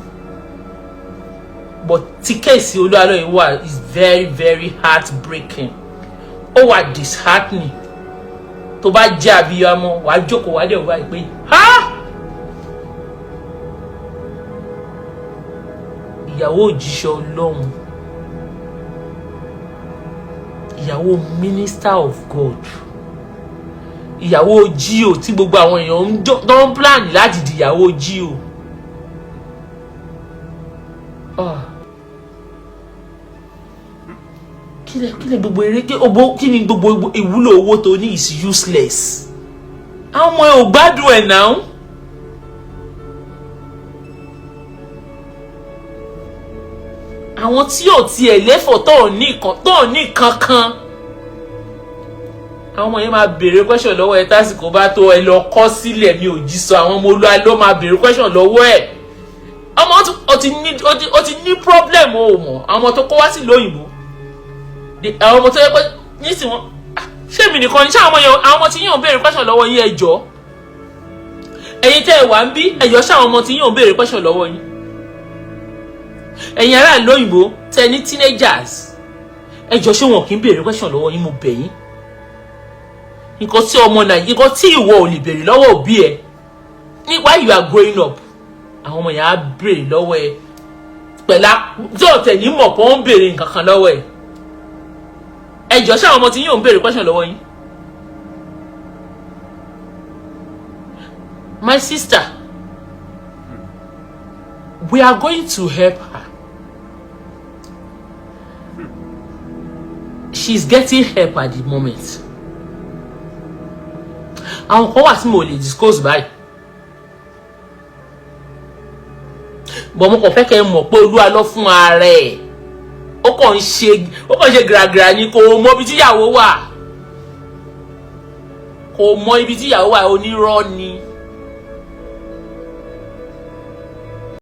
But tí case Olúwalóyè wà is very very heartbreaking. Ó wà disheartening. Tó bá jẹ́ abiyamọ, wàá jókòó, wàá dẹ̀ wá pé ha, ìyàwó òjíṣẹ́ Ọlọ́run, ìyàwó minister of God, ìyàwó G.O tí gbogbo àwọn èèyàn ń tó ń plan láti di ìyàwó G.O. Ah. Kí lẹ gbogbo eré kí ogbó, kí ni gbogbo ìwúlò owó tó ní is useless. Àwọn ọmọ ẹ ò gbádùn ẹ̀ náà. Àwọn tí ò tiẹ̀ lẹ́fọ̀, tó ò ní kankan, àwọn ọmọ yẹn máa béèrè question lọ́wọ́ ẹ tásìkò bá tó. Ẹ lọ kọ́ sílẹ̀, mi ò jí sọ. Àwọn ọmọ Olúwa ló máa béèrè question lọ́wọ́ ẹ. Ọmọ ó ti ní problem. O mọ̀ àwọn ọmọ tó kó wá sí ìlú òyìnbó, àwọn ọmọ tó yẹ pé nísìnyí wọn, ṣé èmi nìkan ni? Ṣé àwọn ọmọ yẹn, àwọn ọmọ tí yóò béèrè question lọ́wọ́ yín? Ẹ jọ̀ọ́, ẹ̀yin tẹ́ ẹ wà ń bí, ẹ jọ̀ọ́, ṣé àwọn ọmọ tí yóò béèrè question lọ́wọ́ yín? Ẹ̀yin ará ìlú òyìnbó tẹ ní teenagers, ẹ jọ, ṣé wọn kì í béèrè question lọ́wọ́ yín? Mo bẹ̀ yín. Nǹkan tí ọmọ Nàìjíríà, nǹkan tí ìwọ ò lè béèrè lọ́wọ́ òbí ẹ ní while you are growing up, àwọn ọmọ yẹn á béèrè lọ́wọ́ ẹ pẹ̀lú tí ọ̀tẹ̀ ní mọ̀ pé ó ń béèrè nǹkan kan lọ́wọ́ ẹ. Ẹ jọ, ṣé àwọn ọmọ tí yín ò ń béèrè question lọ́wọ́ yín? My sister, we are going to help her. She's getting help at the moment. Àwọn kan wà tí mo lè disclose báyìí, but mo kàn fẹ́ kẹ́ ẹ mọ̀ pé Olúwa lọ fún ara ẹ̀, ó kàn ń ṣe gìràgìrà ni. Kò mọ ibi tíyàwó wà, kò mọ ibi tíyàwó wà. Onírọ́ ni.